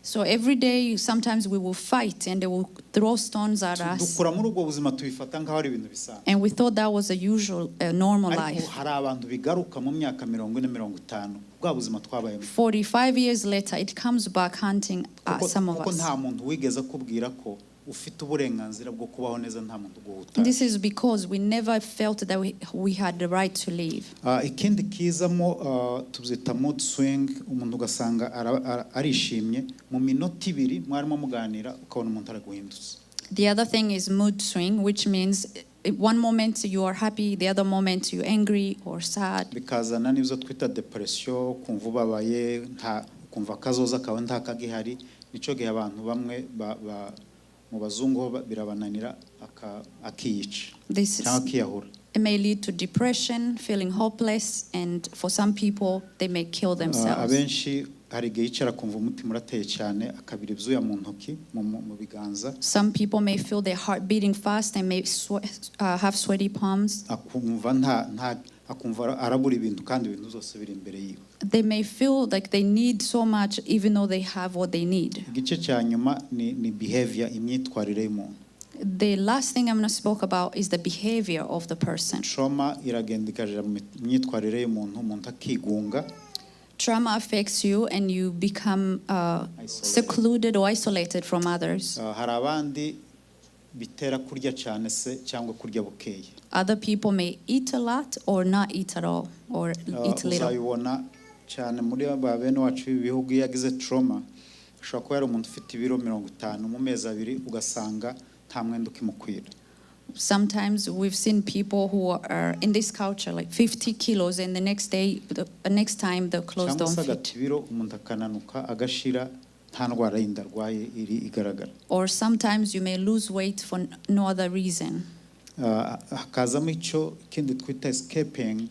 So every day, sometimes we will fight and they will throw stones at us. Dukura muri ubwo buzima tubifata nk'aho ari ibintu bisanzwe. And we thought that was a usual, a normal Ariko life. hari abantu bigaruka mu myaka 40, 50, bwa buzima twabayemo. 45 years later, it comes back hunting Kuko, some of kuko us. Nta muntu wigeze akubwira ko ufite uburenganzira bwo kubaho neza, nta muntu uguhutaza. This is because we never felt that we had the right to live. Ikindi kizamo tubyita mood swing, umuntu ugasanga arishimye, mu minota 2 mwarimo muganira ukabona umuntu araguhindutse. The other thing is mood swing, which means one moment you are happy, the other moment you're angry or sad. Bikazana n'ibyo twita depression, kumva ubabaye, nta ukumva akazoza kawe nta kagihari. Nicyo gihe abantu bamwe mu bazungu ho birabananira akiyica This is, cyangwa akiyahura. It may lead to depression, feeling hopeless, and for some people, they may kill themselves. Abenshi hari igihe yicara akumva umutima urateye cyane, akabira ibyuya mu ntoki, mu biganza. Some people may feel their heart beating fast and may have sweaty palms. Akumva nta akumva arabura ibintu kandi ibintu byose biri imbere yiwe. They may feel like they need so much even though they have what they need. Igice cya nyuma ni behavior, imyitwarire y'umuntu. The last thing I'm going to speak about is the behavior of the person. Trauma iragenda ikajya mu myitwarire y'umuntu, umuntu akigunga. Trauma affects you and you become Isolated. Secluded or isolated from others. Hari abandi bitera kurya cyane se cyangwa kurya bukeya. Other people may eat a lot or not eat at all or eat little. Uzabibona cyane muri ba bene wacu b'ibihugu, iyo yagize trauma ashobora kuba yari umuntu ufite ibiro 50, mu mezi 2 ugasanga nta mwenda ukimukwira. Sometimes we've seen people who are in this culture like 50 kilos and the next day, the next time the clothes Cyangwa se don't agata fit. ibiro, umuntu akananuka agashira, nta ndwara yindi arwaye iri igaragara. Or sometimes you may lose weight for no other reason. Hakazamo icyo kindi twita escaping.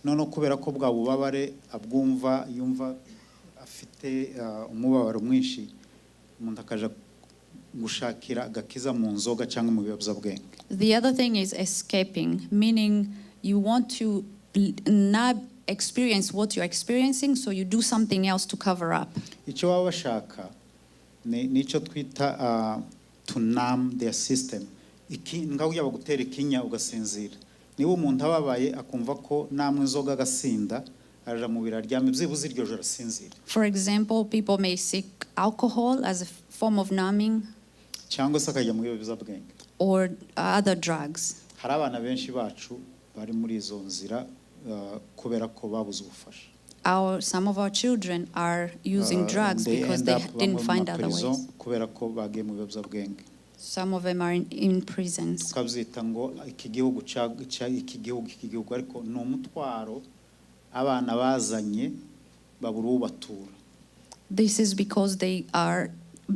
Noneho kubera ko bwa bubabare abwumva, yumva afite umubabaro mwinshi, umuntu akaja gushakira agakiza mu nzoga cyangwa mu biyobyabwenge. The other thing is escaping, meaning you want to not experience what you're experiencing, so you do something else to cover up. Icyo baba bashaka ni nicyo twita to numb their system. Ngaho yaba gutera ikinya ugasinzira. Niba umuntu ababaye akumva ko namwe inzoga agasinda, aja mu biro aryame, byibuze iryo joro asinzira. For example, people may seek alcohol as a form of numbing Cyangwa se akajya mu biyobyabwenge. Or other drugs. Hari abana benshi bacu bari muri izo nzira kubera ko babuze ubufasha. Some of our children are using drugs They because end they up didn't bamwe mu find other ma prison ways. Kubera ko bagiye mu biyobyabwenge. Some of them are in prisons. Tukabyita ngo iki gihugu iki gihugu, ariko ni umutwaro abana bazanye, babura ubatura. This is because they are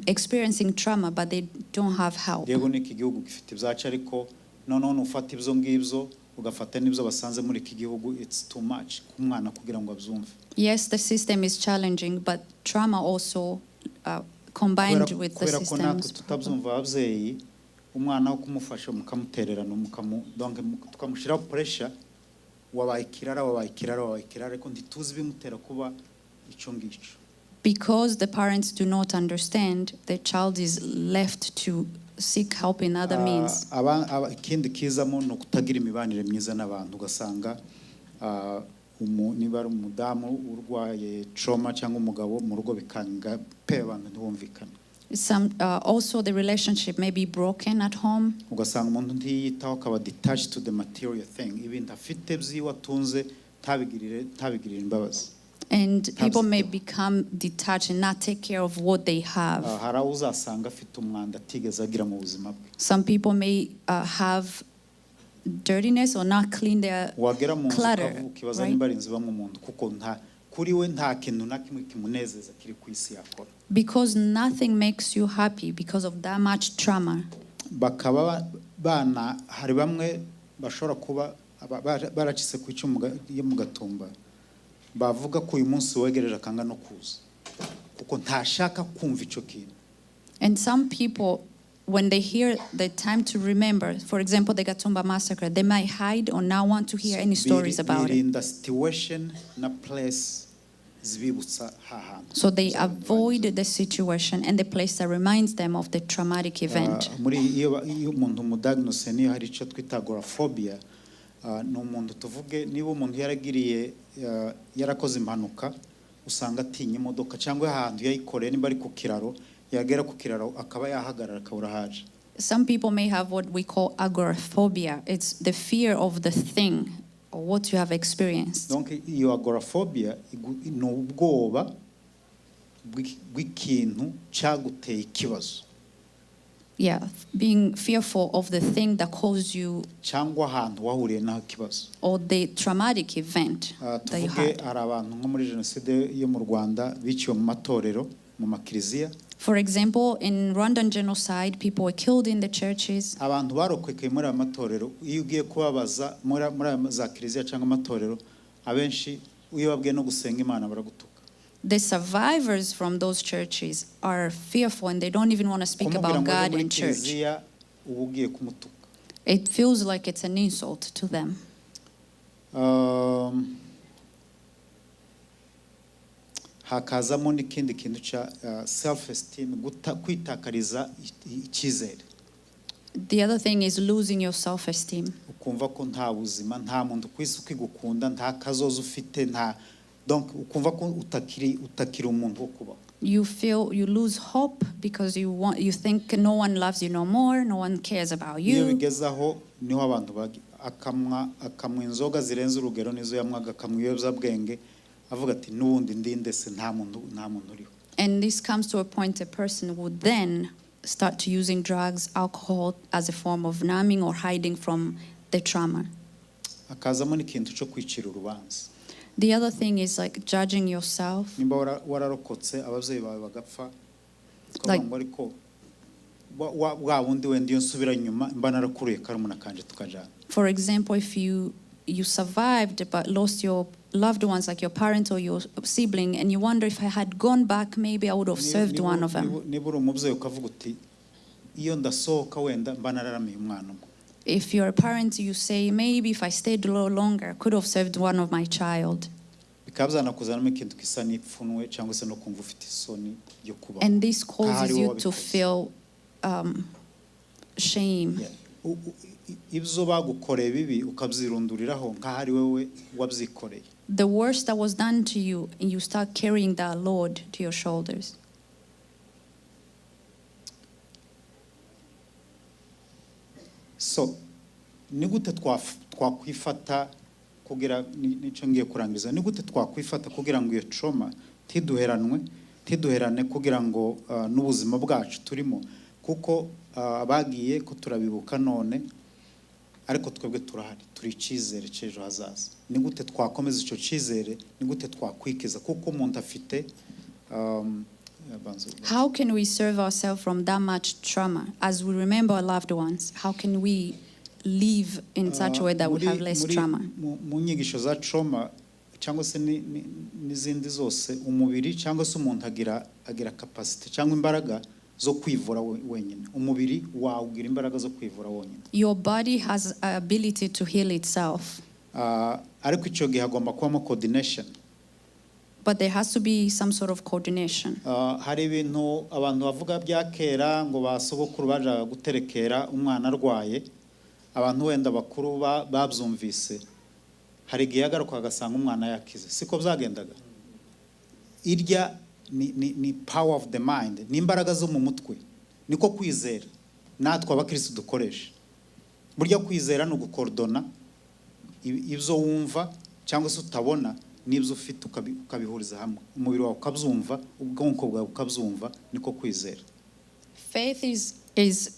experiencing trauma, but they don't have help. Yego, n'iki gihugu gifite ibyacu, ariko noneho nufata ibyo ngibyo ugafata n'ibyo basanze muri iki gihugu, it's too much ku mwana kugira ngo abyumve. Yes, the system is challenging, but trauma also combined with the Kubera ko natwe system's tutabyumva ababyeyi, umwana wo kumufasha mukamutererana, donc tukamushyiraho pressure, wabaye ikirara, wabaye ikirara, wabaye ikirara, ariko ntituzi ibimutera kuba icyo ngicyo. Because the parents do not understand, the child is left to seek help in other means. Ikindi kizamo ni ukutagira imibanire myiza n'abantu, ugasanga niba ari umudamu urwaye trauma cyangwa umugabo, mu rugo bikanga pe, abantu ntibumvikane. Also the relationship may be broken at home. Ugasanga umuntu ntiyitaho, akaba detached to the material thing, ibintu afite byiwe atunze ntabigirire imbabazi. And people may Ntabyiteho. Become detached and not take care of what they have. Hari aho uzasanga afite umwanda atigeze agira mu buzima bwe. Some people may have dirtiness or not clean their Wagera mu nzu clutter, ukibaza right? nimba ari inzu ibamo umuntu, kuko nta kuri we nta kintu na kimwe kimunezeza kiri ku isi yakora. Because nothing makes you happy because of that much trauma. Bakaba bana hari bamwe bashobora kuba baracitse ku icumu yo mu Gatumba, bavuga ko uyu munsi wegereje akanga no kuza kuko ntashaka kumva icyo kintu. And some people, when they hear the time to remember, for example, the Gatumba massacre, they might hide or not want to hear any stories about it. Birinda situation na place zibibutsa hahantu. So they avoid the situation and the place that reminds them of the traumatic event. Muri iyo umuntu umudiagnose, niyo hari icyo twita agoraphobia, ni umuntu, tuvuge niba umuntu yaragiriye yarakoze impanuka, usanga atinya imodoka cyangwa ahantu yayikoreye, niba ari ku kiraro, yagera ku kiraro akaba yahagarara akabura ahaje. Some people may have what we call agoraphobia. It's the fear of the thing or what you have experienced. Donc iyo agoraphobia ni ubwoba bw'ikintu cyaguteye ikibazo. Yeah, being fearful of the thing that caused you Cyangwa ahantu wahuriye naho ikibazo. Or the traumatic event that you Tuvuge had. hari abantu nko muri jenoside yo mu Rwanda biciwe mu matorero, mu makiliziya. For example, in Rwandan genocide, people were killed in the churches. Abantu barokokeye muri aya matorero, iyo ugiye kubabaza muri aya za kiliziya cyangwa amatorero, abenshi iyo babwiye no gusenga Imana baragutuka. The survivors from those churches are fearful and they don't even want to speak Kumubwira about ngo ujye God muri in church. kiliziya uba ugiye kumutuka. It feels like it's an insult to them. Hakazamo n'ikindi kintu cya self esteem, kwitakariza icyizere. The other thing is losing your self esteem. Ukumva ko nta buzima, nta muntu ku isi ukigukunda, nta kazoza ufite, nta donc ukumva ko utakiri umuntu wo kubaho. You feel you lose hope because you think no one loves you no more, no one cares about Iyo you. bigeze aho niho abantu akamwa inzoga zirenze urugero, nizo yamwaga, akamwa ibiyobyabwenge, avuga ati n'ubundi ndinde se, nta muntu uriho. And this comes to a point a person would then start to using drugs, alcohol as a form of numbing or hiding from the trauma. Hakazamo n'ikintu cyo kwicira urubanza. The other thing is like judging yourself. Nimba wararokotse ababyeyi bawe bagapfa, ukavuga ngo ariko wa wundi wenda iyo nsubira inyuma mba narakuriye karumuna kanje tukajana. For example, if you survived but lost your loved ones, like your parent or your sibling, and you wonder, if I had gone back, maybe I would have served one of them. Niba uri umubyeyi ukavuga uti iyo ndasohoka wenda mba nararamiye umwana umwe. If you're a parent, you say, maybe if I stayed a little longer, I could have served one of my child. Bikaba byanakuzanamo ikintu gisa n'ipfunwe cyangwa se no kumva ufite isoni yo kubaho. And this causes Kahari you wowe to wabikoze. Feel shame. Yeah. Ibyo bagukoreye bibi ukabyirunduriraho nk'aho ari wowe wabyikoreye. The worst that was done to you, and you start carrying that load to your shoulders. So ni gute twakwifata kugira nicyo ngiye kurangiza, ni gute twakwifata kugira ngo iyo trauma ntiduherane kugira ngo n'ubuzima bwacu turimo, kuko abagiye ko turabibuka none, ariko twebwe turahari, turi icyizere cy'ejo hazaza. Ni gute twakomeza icyo cyizere? Ni gute twakwikiza? Kuko umuntu afite How can we serve ourselves from that much trauma as we remember our loved ones? How can we live in such a way that we have less trauma? Mu nyigisho za trauma cyangwa se n'izindi zose, umubiri cyangwa se umuntu agira capacity cyangwa imbaraga zo kwivura wenyine. Umubiri wawe ugira imbaraga zo kwivura wonyine. Your body has a ability to heal itself, Ariko icyo gihe hagomba kubamo coordination. But there has to be some sort of coordination. Hari ibintu abantu bavuga bya kera ngo ba sogokuru bajaga guterekera umwana arwaye. Abantu wenda bakuru babyumvise, hari igihe yagaruka agasanga umwana yakize. Siko byagendaga? Irya ni power of the mind, ni imbaraga zo mu mutwe, niko kwizera natwe abakirisitu dukoresha. Burya kwizera ni ugukorodona ibyo wumva cyangwa se utabona n'ibyo ufite, ukabihuriza hamwe, umubiri wawe ukabyumva, ubwonko bwawe bukabyumva, niko kwizera. Faith is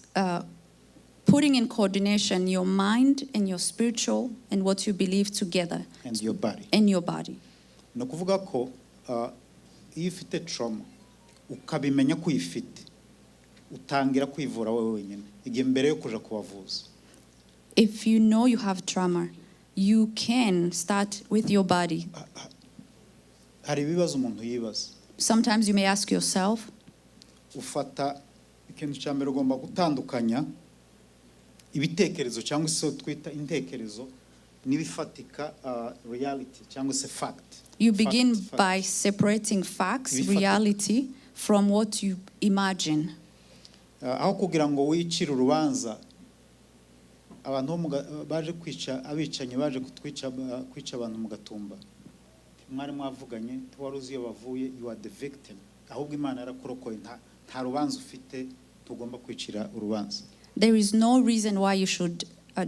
putting in coordination your mind and your spiritual and what you believe together and your body. And your body. Ni ukuvuga ko iyo ufite trauma ukabimenya ko uyifite, utangira kwivura wowe wenyine igihe mbere yo kuja kubavuza. If you know you have trauma, you can start with your body. Hari ibibazo umuntu yibaza. Sometimes you may ask yourself, Ufata ikintu cya mbere, ugomba gutandukanya ibitekerezo cyangwa se twita intekerezo n'ibifatika, reality cyangwa se fact. You begin Fact, fact. By separating facts, Ibifatika. Reality, from what you imagine. Aho kugira ngo wicire urubanza abantu bo baje kwica, abicanyi baje kutwica, kwica abantu mu Gatumba, mwari mwavuganye, ntiwari uzi iyo bavuye, you are the victim. Ahubwo Imana yarakurokoye, nta rubanza ufite, tugomba kwicira urubanza. There is no reason why you should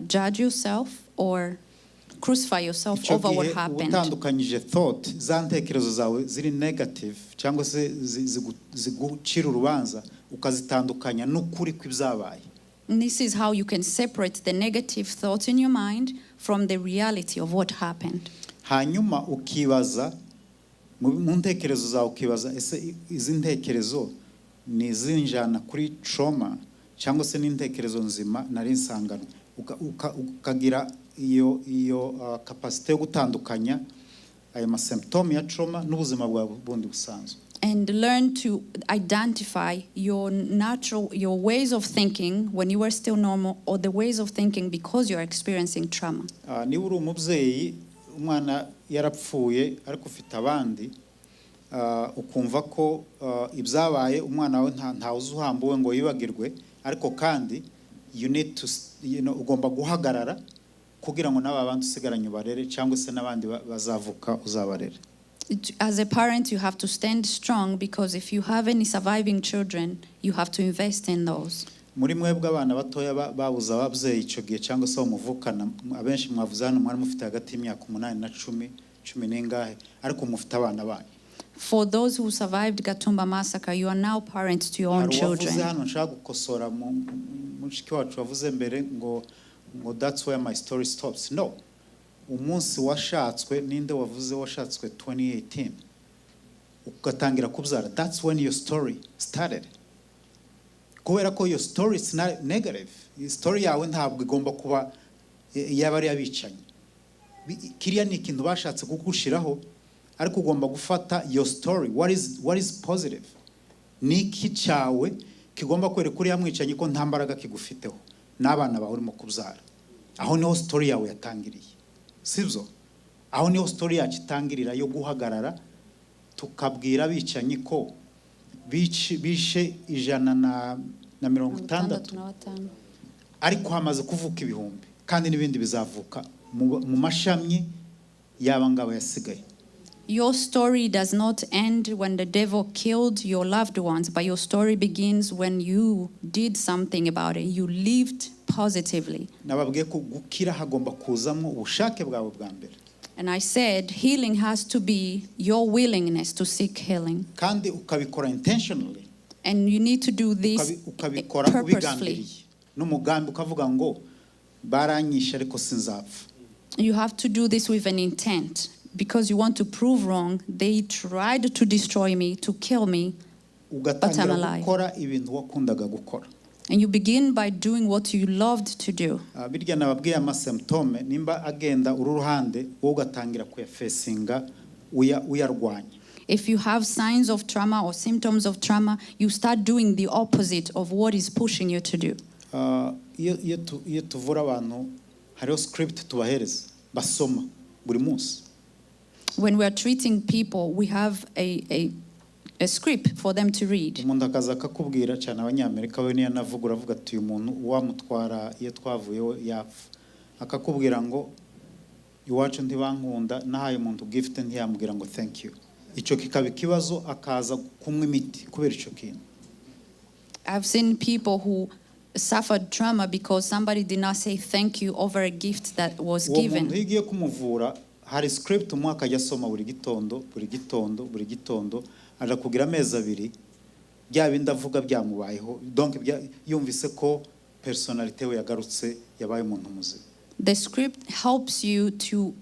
judge yourself or crucify yourself Icyo over what gihe uba happened. Utandukanyije thought, za ntekerezo zawe ziri negative cyangwa se zigucira urubanza, ukazitandukanya n'ukuri kw'ibyabaye. And this is how you can separate the negative thoughts in your mind from the reality of what happened. Hanyuma ukibaza mu ntekerezo zawe, ukibaza ese izi ntekerezo Ni izinjana kuri trauma cyangwa se n'intekerezo nzima nari nsanganwe. Ukagira iyo capacité yo gutandukanya ayo masymptômes ya trauma n'ubuzima bwawe bundi busanzwe. And learn to identify your natural, your ways of thinking when you were still normal or the ways of thinking because you're experiencing trauma. Niba uri umubyeyi, umwana yarapfuye ariko ufite abandi, ukumva ko ibyabaye umwana wawe ntawe uzi uhambuwe ngo yibagirwe, ariko kandi you need to ugomba guhagarara kugira ngo n'aba bandi usigaranye ubarere cyangwa se n'abandi bazavuka uzabarere. As a parent, you have to stand strong because if you have any surviving children, you have to invest in those. Muri mwebwe abana batoya babuze ababyeyi icyo gihe cyangwa se abo muvukana, abenshi mwavuze hano mwari mufite hagati y'imyaka 8 na 10, cumi n'ingahe, ariko mufite abana banyu. For those who survived Gatumba massacre, you are now parents to your own Hari uwavuze children. hano nshaka gukosora, mushiki wacu wavuze mbere ngo "That's where my story stops." No, umunsi washatswe, ninde wavuze washatswe 2018 ugatangira kubyara, that's when your story started, kubera ko your story is not negative. Story yawe ntabwo igomba kuba yaba ari abicanyi. Kiriya ni ikintu bashatse kugushiraho, ariko ugomba gufata your story, what is positive, ni iki cyawe kigomba kwereka uriya mwicanyi ko nta mbaraga kigufiteho n'abana bawe urimo kubyara. Aho niho story yawe yatangiriye, sibyo? Aho niho story yacu itangirira yo guhagarara tukabwira abicanyi ko bishe 160, ariko hamaze kuvuka ibihumbi kandi n'ibindi bizavuka mu mashami y'aba ngaba yasigaye. Your story does not end when the devil killed your loved ones, but your story begins when you did something about it. You lived positively. Nababwiye ko gukira hagomba kuzamo ubushake bwawe bwa mbere. And I said, healing has to be your willingness to seek healing. Kandi ukabikora intentionally. And you need to do this Ukabikora purposefully. ubigambiriye n'umugambi, ukavuga ngo baranyishe ariko sinzapfa. You have to do this with an intent because you want to prove wrong. They tried to destroy me, to kill me. Ugatangira But I'm alive. Gukora ibintu wakundaga gukora. And you begin by doing what you loved to do. Birya nababwiye, amasymptômes nimba agenda uru ruhande, wowe ugatangira kuyafacinga uyarwanya. If you have signs of trauma or symptoms of trauma, you start doing the opposite of what is pushing you to do. Iyo tuvura abantu hariho script tubahereza basoma buri munsi. When we are treating people, we have a script for them to read. Umuntu akaza akakubwira, cyane Abanyamerika, we niyo anavuga uravuga ati uyu muntu wamutwara iyo twavuyeho yapfa, akakubwira ngo iwacu ntibankunda, nahaye umuntu gift ntiyambwira ngo thank you. Icyo kikaba ikibazo, akaza kunywa imiti kubera icyo kintu. I've seen people who suffered trauma because somebody did not say thank you over a gift that was Uwo muntu given. Iyo ugiye kumuvura hari script umuha akajya asoma buri gitondo, buri gitondo, buri gitondo, aja kugira amezi 2 bya bindi avuga byamubayeho, donc yumvise ko personnalité we yagarutse, yabaye umuntu muzima. The script helps you to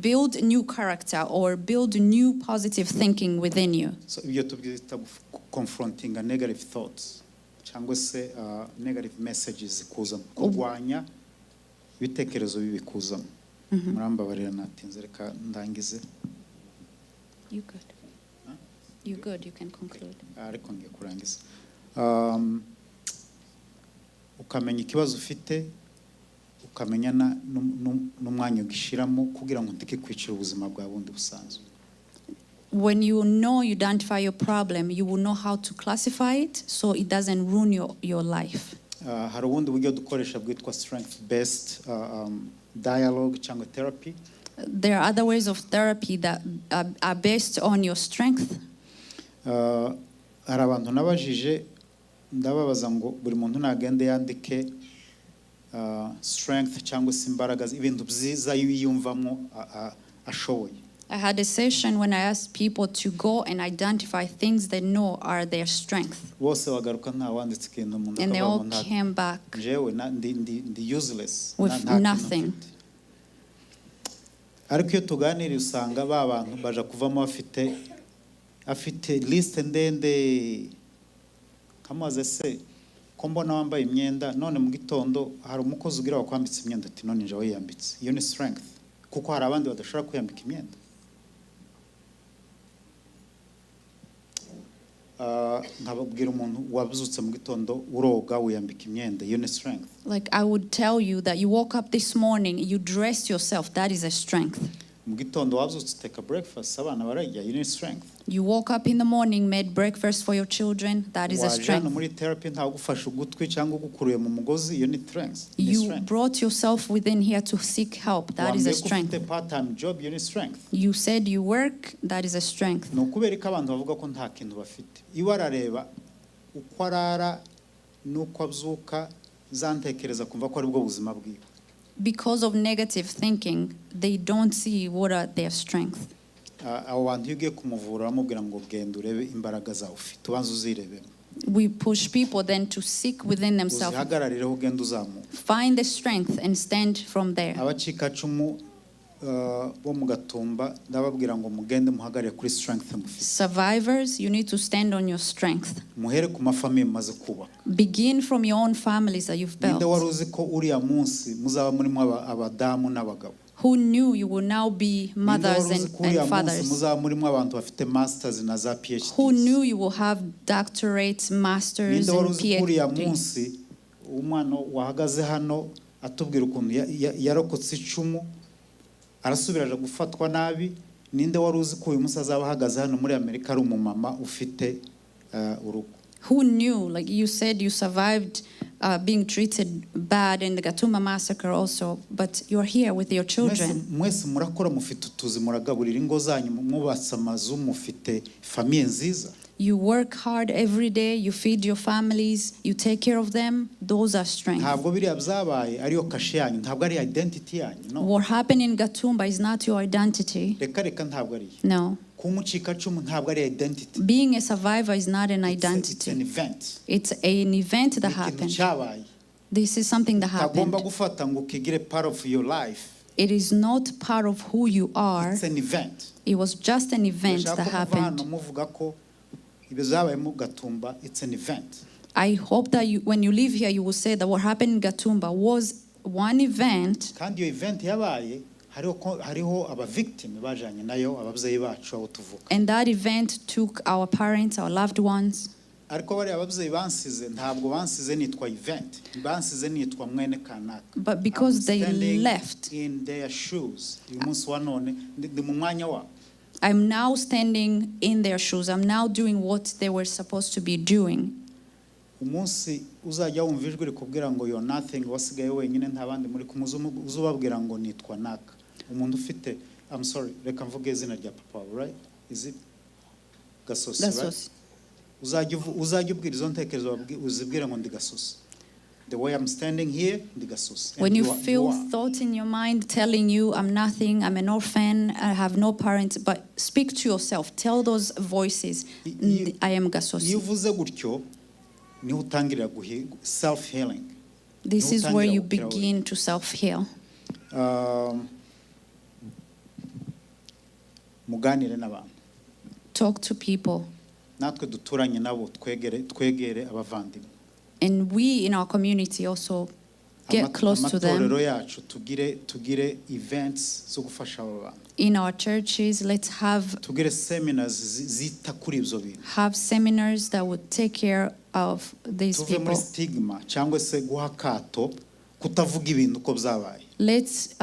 build new character or build new positive thinking within you. So ibyo tubyita confronting a negative thoughts cyangwa se negative messages kuzamo, kurwanya ibitekerezo bibi kuzamo. Murambabarira natinze, reka ndangize. You good. You good, you can conclude. Ariko ngiye kurangiza. Ukamenya ikibazo ufite, ukamenya n'umwanya ugishiramo kugira ngo ntikikwicire ubuzima bwawe bundi busanzwe. When you know you identify your problem, you will know how to classify it so it doesn't ruin your life. Hari ubundi buryo dukoresha bwitwa strength based dialogue cyangwa therapy. There are other ways of therapy that are based on your strength. Hari abantu nabajije, ndababaza ngo buri muntu nagende yandike strength cyangwa se imbaraga, ibintu byiza yiyumvamo ashoboye. I had a session when I asked people to go and identify things they know are their strength. Bose bagaruka nta wanditse ikintu, umuntu And they akavuga all ngo came back njyewe ndi useless, with nta kintu nothing. mfite. Ariko iyo tuganiriye usanga ba bantu baja kuvamo bafite afite liste ndende. Nkamubaza se ko mbona wambaye imyenda none mu gitondo hari umukozi ugira wakwambitse imyenda? Ati none nje wiyambitse. Iyo ni strength, kuko hari abandi badashobora kwiyambika imyenda. Nkababwira umuntu wabyutse mu gitondo, uroga, wiyambika imyenda, iyo ni strength. Like I would tell you that you woke up this morning, you dressed yourself, that is a strength. Mu gitondo wabyutse, uteka breakfast, abana bararya, iyo ni strength. You woke up in the morning, made breakfast for your children, that is a Waje hano strength. Muri therapy ntawugufashe ugutwi cyangwa ugukuruye mu mugozi, iyo ni strength, ni You strength. Brought yourself within here to seek help, that is a Wambwiye ko strength. ufite part time job, iyo ni strength. You said you work, that is a strength. Ni ukubera ko abantu bavuga ko nta kintu bafite, iwe arareba uko arara n'uko abyuka, zantekereza kumva ko aribwo buzima bwiwe. Because of negative thinking, they don't see what are their strength. Ah, abo bantu iyo ugiye kumuvura uramubwira ngo genda urebe imbaraga zawe ufite, ubanza uzirebemo. We push people then to seek within themselves, Uzihagararireho, ugenda uzamuka. Find the strength and stand from there. Abacikacumu bo mu Gatumba, ndababwira ngo mugende muhagarare kuri strength mufite. Survivors, you need to stand on your strength. Muhere ku mafamiye mumaze kubaka. Begin from your own families that you've Ninde wari built. uzi ko uriya munsi muzaba murimo abadamu n'abagabo? Who knew you will now be Ninde wari mothers uzi and, ko uriya and munsi fathers? muzaba murimo abantu bafite masters na za PhDs? Who knew you will have doctorates, masters, Ninde wari and uzi ko uriya PhDs? munsi umwana wahagaze hano atubwira ukuntu yarokotse icumu, arasubira aja gufatwa nabi, ninde wari uzi ko uyu munsi azaba ahagaze hano muri Amerika ari umumama ufite urugo? Who knew? Like you said, you survived being treated bad in the Gatumba massacre also, but you're here with your Mwese, children. Mwese murakora, mufite utuzi, muragaburira ingo zanyu, mwubatse amazu, mufite famille nziza. You work hard every day, you feed your families, you take care of them. Those are strength. Ntabwo biriya byabaye ariyo kashe yanyu, ntabwo ari identity yanyu, no. What happened in Gatumba is not your identity. Reka reka, ntabwo ariyo. No. Kuba umucikacumu ntabwo ari identity. Being a survivor is not an It's an identity. event. It's an event that Ni ikintu happened. cyabaye This is something that utagomba happened. Gufata ngo ukigire part of your life. It is not part of who you are. It's an event. It was just an event Ndashaka that ko muva hano happened. muvuga ko ibyo byabaye mu Gatumba, it's an event. I hope that you, when you leave here, you will say that what happened in Gatumba was one event, Kandi iyo event yabaye hariho aba victim bajanye nayo, ababyeyi bacu, abo tuvuka. And that event took our parents, our loved ones. Ariko bariya ababyeyi bansize, ntabwo bansize nitwa event, bansize nitwa mwene kanaka. But because I'm they standing left, in their shoes uyu munsi wa none, ndi mu mwanya wabo. I'm now standing in their shoes. I'm now doing what they were supposed to be doing. Umunsi uzajya wumva ijwi rikubwira ngo you're nothing, wasigaye wenyine, nta bandi muri kumwe, uzubabwira ngo nitwa naka, umuntu ufite, I'm sorry, reka mvuge izina rya papa wawe, right? Is it Gasosi, right? Gasosi. Uzajya ubwira izo ntekerezo, uzibwire ngo ndi Gasosi. The way I'm standing here, ndi Gasosi. And When you you feel are. Thoughts in your mind telling you, "I'm nothing, I'm an orphan, I have no parents," but speak to yourself. Tell those voices, "I am Iyo Gasosi." uvuze gutyo niho utangirira self healing. This is where you Utangira gukira wenyine. Begin to self heal. Muganire n'abantu. Talk to people. Natwe duturanye nabo, twegere abavandimwe. And we in our community also get close to them. Amatorero yacu tugire events zo gufasha aba bantu. In our churches, let's have Tugire seminars zita kuri ibyo bintu. Have seminars that would take care of these Tuve muri people. Stigma cyangwa se guha akato, kutavuga ibintu uko byabaye. Let's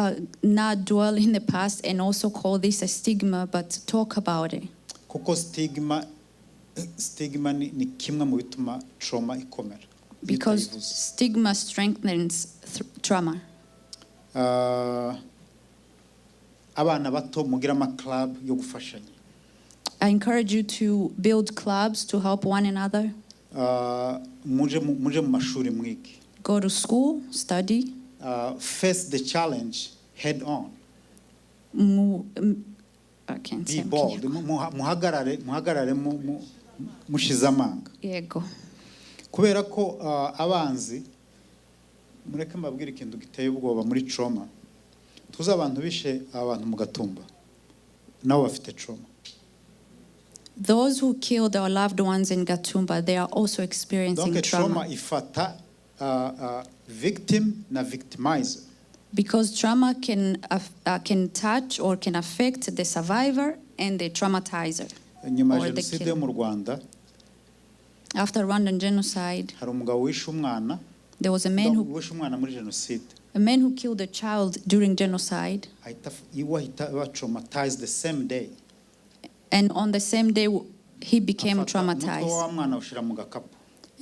not dwell in the past and also call this a stigma, but talk about it. Kuko stigma ni kimwe mu bituma trauma ikomera iyo Because utayivuze. Stigma strengthens trauma. Abana bato, mugire ama club yo gufashanya. I encourage you to build clubs to help one another. Muje mu mashuri mwige. Go to school, study. Face the challenge head on. I can't Be say. bold. Muhagarare mushize amanga. Yego. Kubera ko abanzi, mureke mbabwire ikintu giteye ubwoba muri trauma. Tuzi abantu bishe abantu mu Gatumba, nabo bafite trauma. Those who killed our loved ones in Gatumba, they are also experiencing Donc trauma. trauma ifata victim na victimizer. Because trauma can touch or can affect the survivor and the traumatizer. Nyuma ya Or the jenoside yo killer. mu Rwanda, After Rwandan genocide, hari umugabo wishe umwana, there was a man who, wishe umwana muri jenoside, a man who killed a child during genocide, ahita iwe ahita aba traumatized the same day. And on the same day he became Afata umutwe traumatized wa mwana awushyira mu gakapu,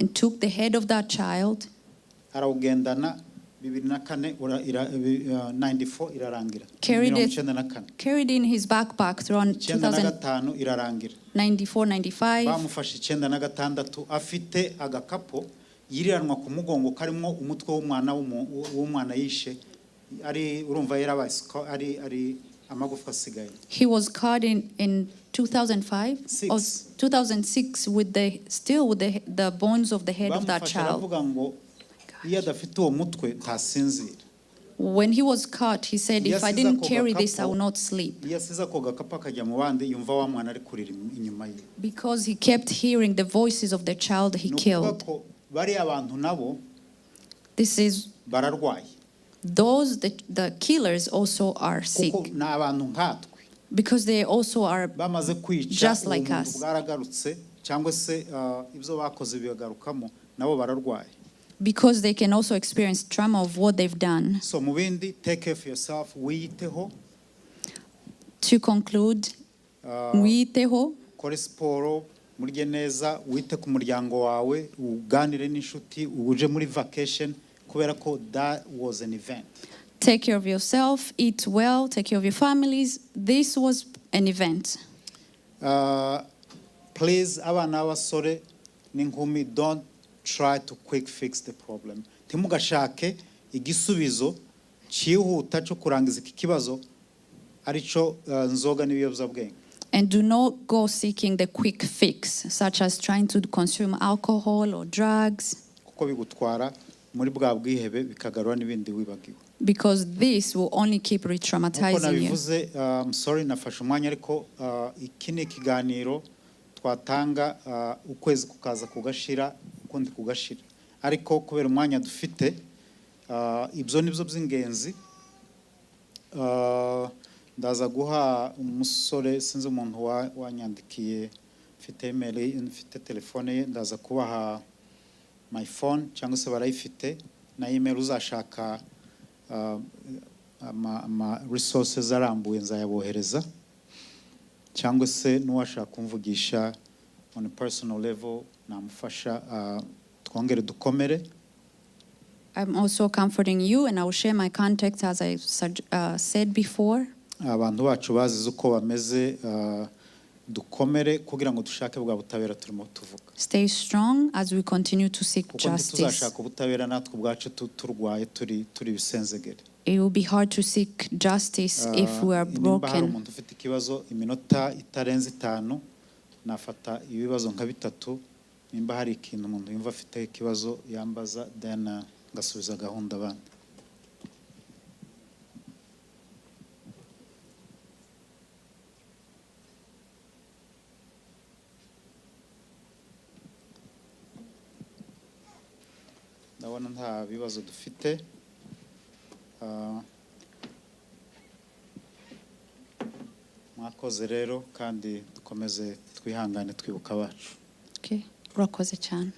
and took the head of that child arawugendana 2004 94 irarangira, Carried mirongo it. 94, carried in his backpack throughout 95 irarangira. 2094, 95. Bamufashe 96 afite agakapu yiriranwa ku mugongo karimo umutwe w'umwana yishe, ari urumva yarabaye ari amagufwa asigaye. He was caught in 2005 Six. or 2006 with the still with the bones of the head of that Bamufashe child. aravuga ngo iyo adafite uwo mutwe ntasinzira. When he was caught, he said, "If I Iyo asize didn't ako carry this, I gakapu- will not sleep." Iyo asize ako gakapu akajya mu bandi, yumva wa mwana ari kurira inyuma ye. Because he kept hearing the voices of the child he Ni ukuvuga killed. ko bariya bantu nabo This is bararwaye, those the killers also are sick kuko ni abantu nkatwe because they also are bamaze kwica, just like ubumuntu us. bwaragarutse, cyangwa se ibyo bakoze bibagarukamo, nabo bararwaye. Because they can also experience trauma of what they've done. So mu bindi, take care of yourself, wiyiteho. To conclude, mwiteho, Ukore siporo, murye neza, wite ku muryango wawe, uganire n'inshuti, uje muri vacation, kubera ko that was an event. Take care of yourself, eat well, take care of your families. This was an event. Please, abana b'abasore n'inkumi, don't try to quick fix the problem. Ntimugashake igisubizo cyihuta cyo kurangiza iki kibazo, aricyo nzoga n'ibiyobyabwenge. And do not go seeking the quick fix, such as trying to consume alcohol or drugs, Kuko bigutwara muri bwa bwihebe, bikagarura n'ibindi wibagiwe. Because this will only keep Nkuko re-traumatizing you. nabivuze, I'm sorry nafashe umwanya, ariko iki ni ikiganiro twatanga ukwezi kukaza kugashira, ukundi kugashira, ariko kubera umwanya dufite, ibyo ni byo by'ingenzi. Ndaza guha umusore, sinzi umuntu wanyandikiye, mfite email ye, mfite telefone ye, ndaza kubaha my phone cyangwa se barayifite na email. Uzashaka ama resources arambuye nzayabohereza, cyangwa se n'uwashaka kumvugisha on a personal level namufasha. Twongere dukomere. I'm also comforting you, and I will share my contact as I said before. Abantu bacu bazize uko bameze, dukomere kugira ngo dushake bwa butabera turimo tuvuga. Stay strong as we continue to seek Kuko justice. ntituzashaka ubutabera natwe ubwacu turwaye, turi ibisenzegere. It will be hard to seek justice if we are Nimba hari broken. umuntu ufite ikibazo, iminota itarenze 5, nafata ibibazo nka bitatu. Nimba hari ikintu umuntu yumva afite ikibazo yambaza, then ngasubiza gahunda abandi. Ndabona nta bibazo dufite. Mwakoze rero, kandi dukomeze twihangane twibuka abacu. Okay. Urakoze cyane.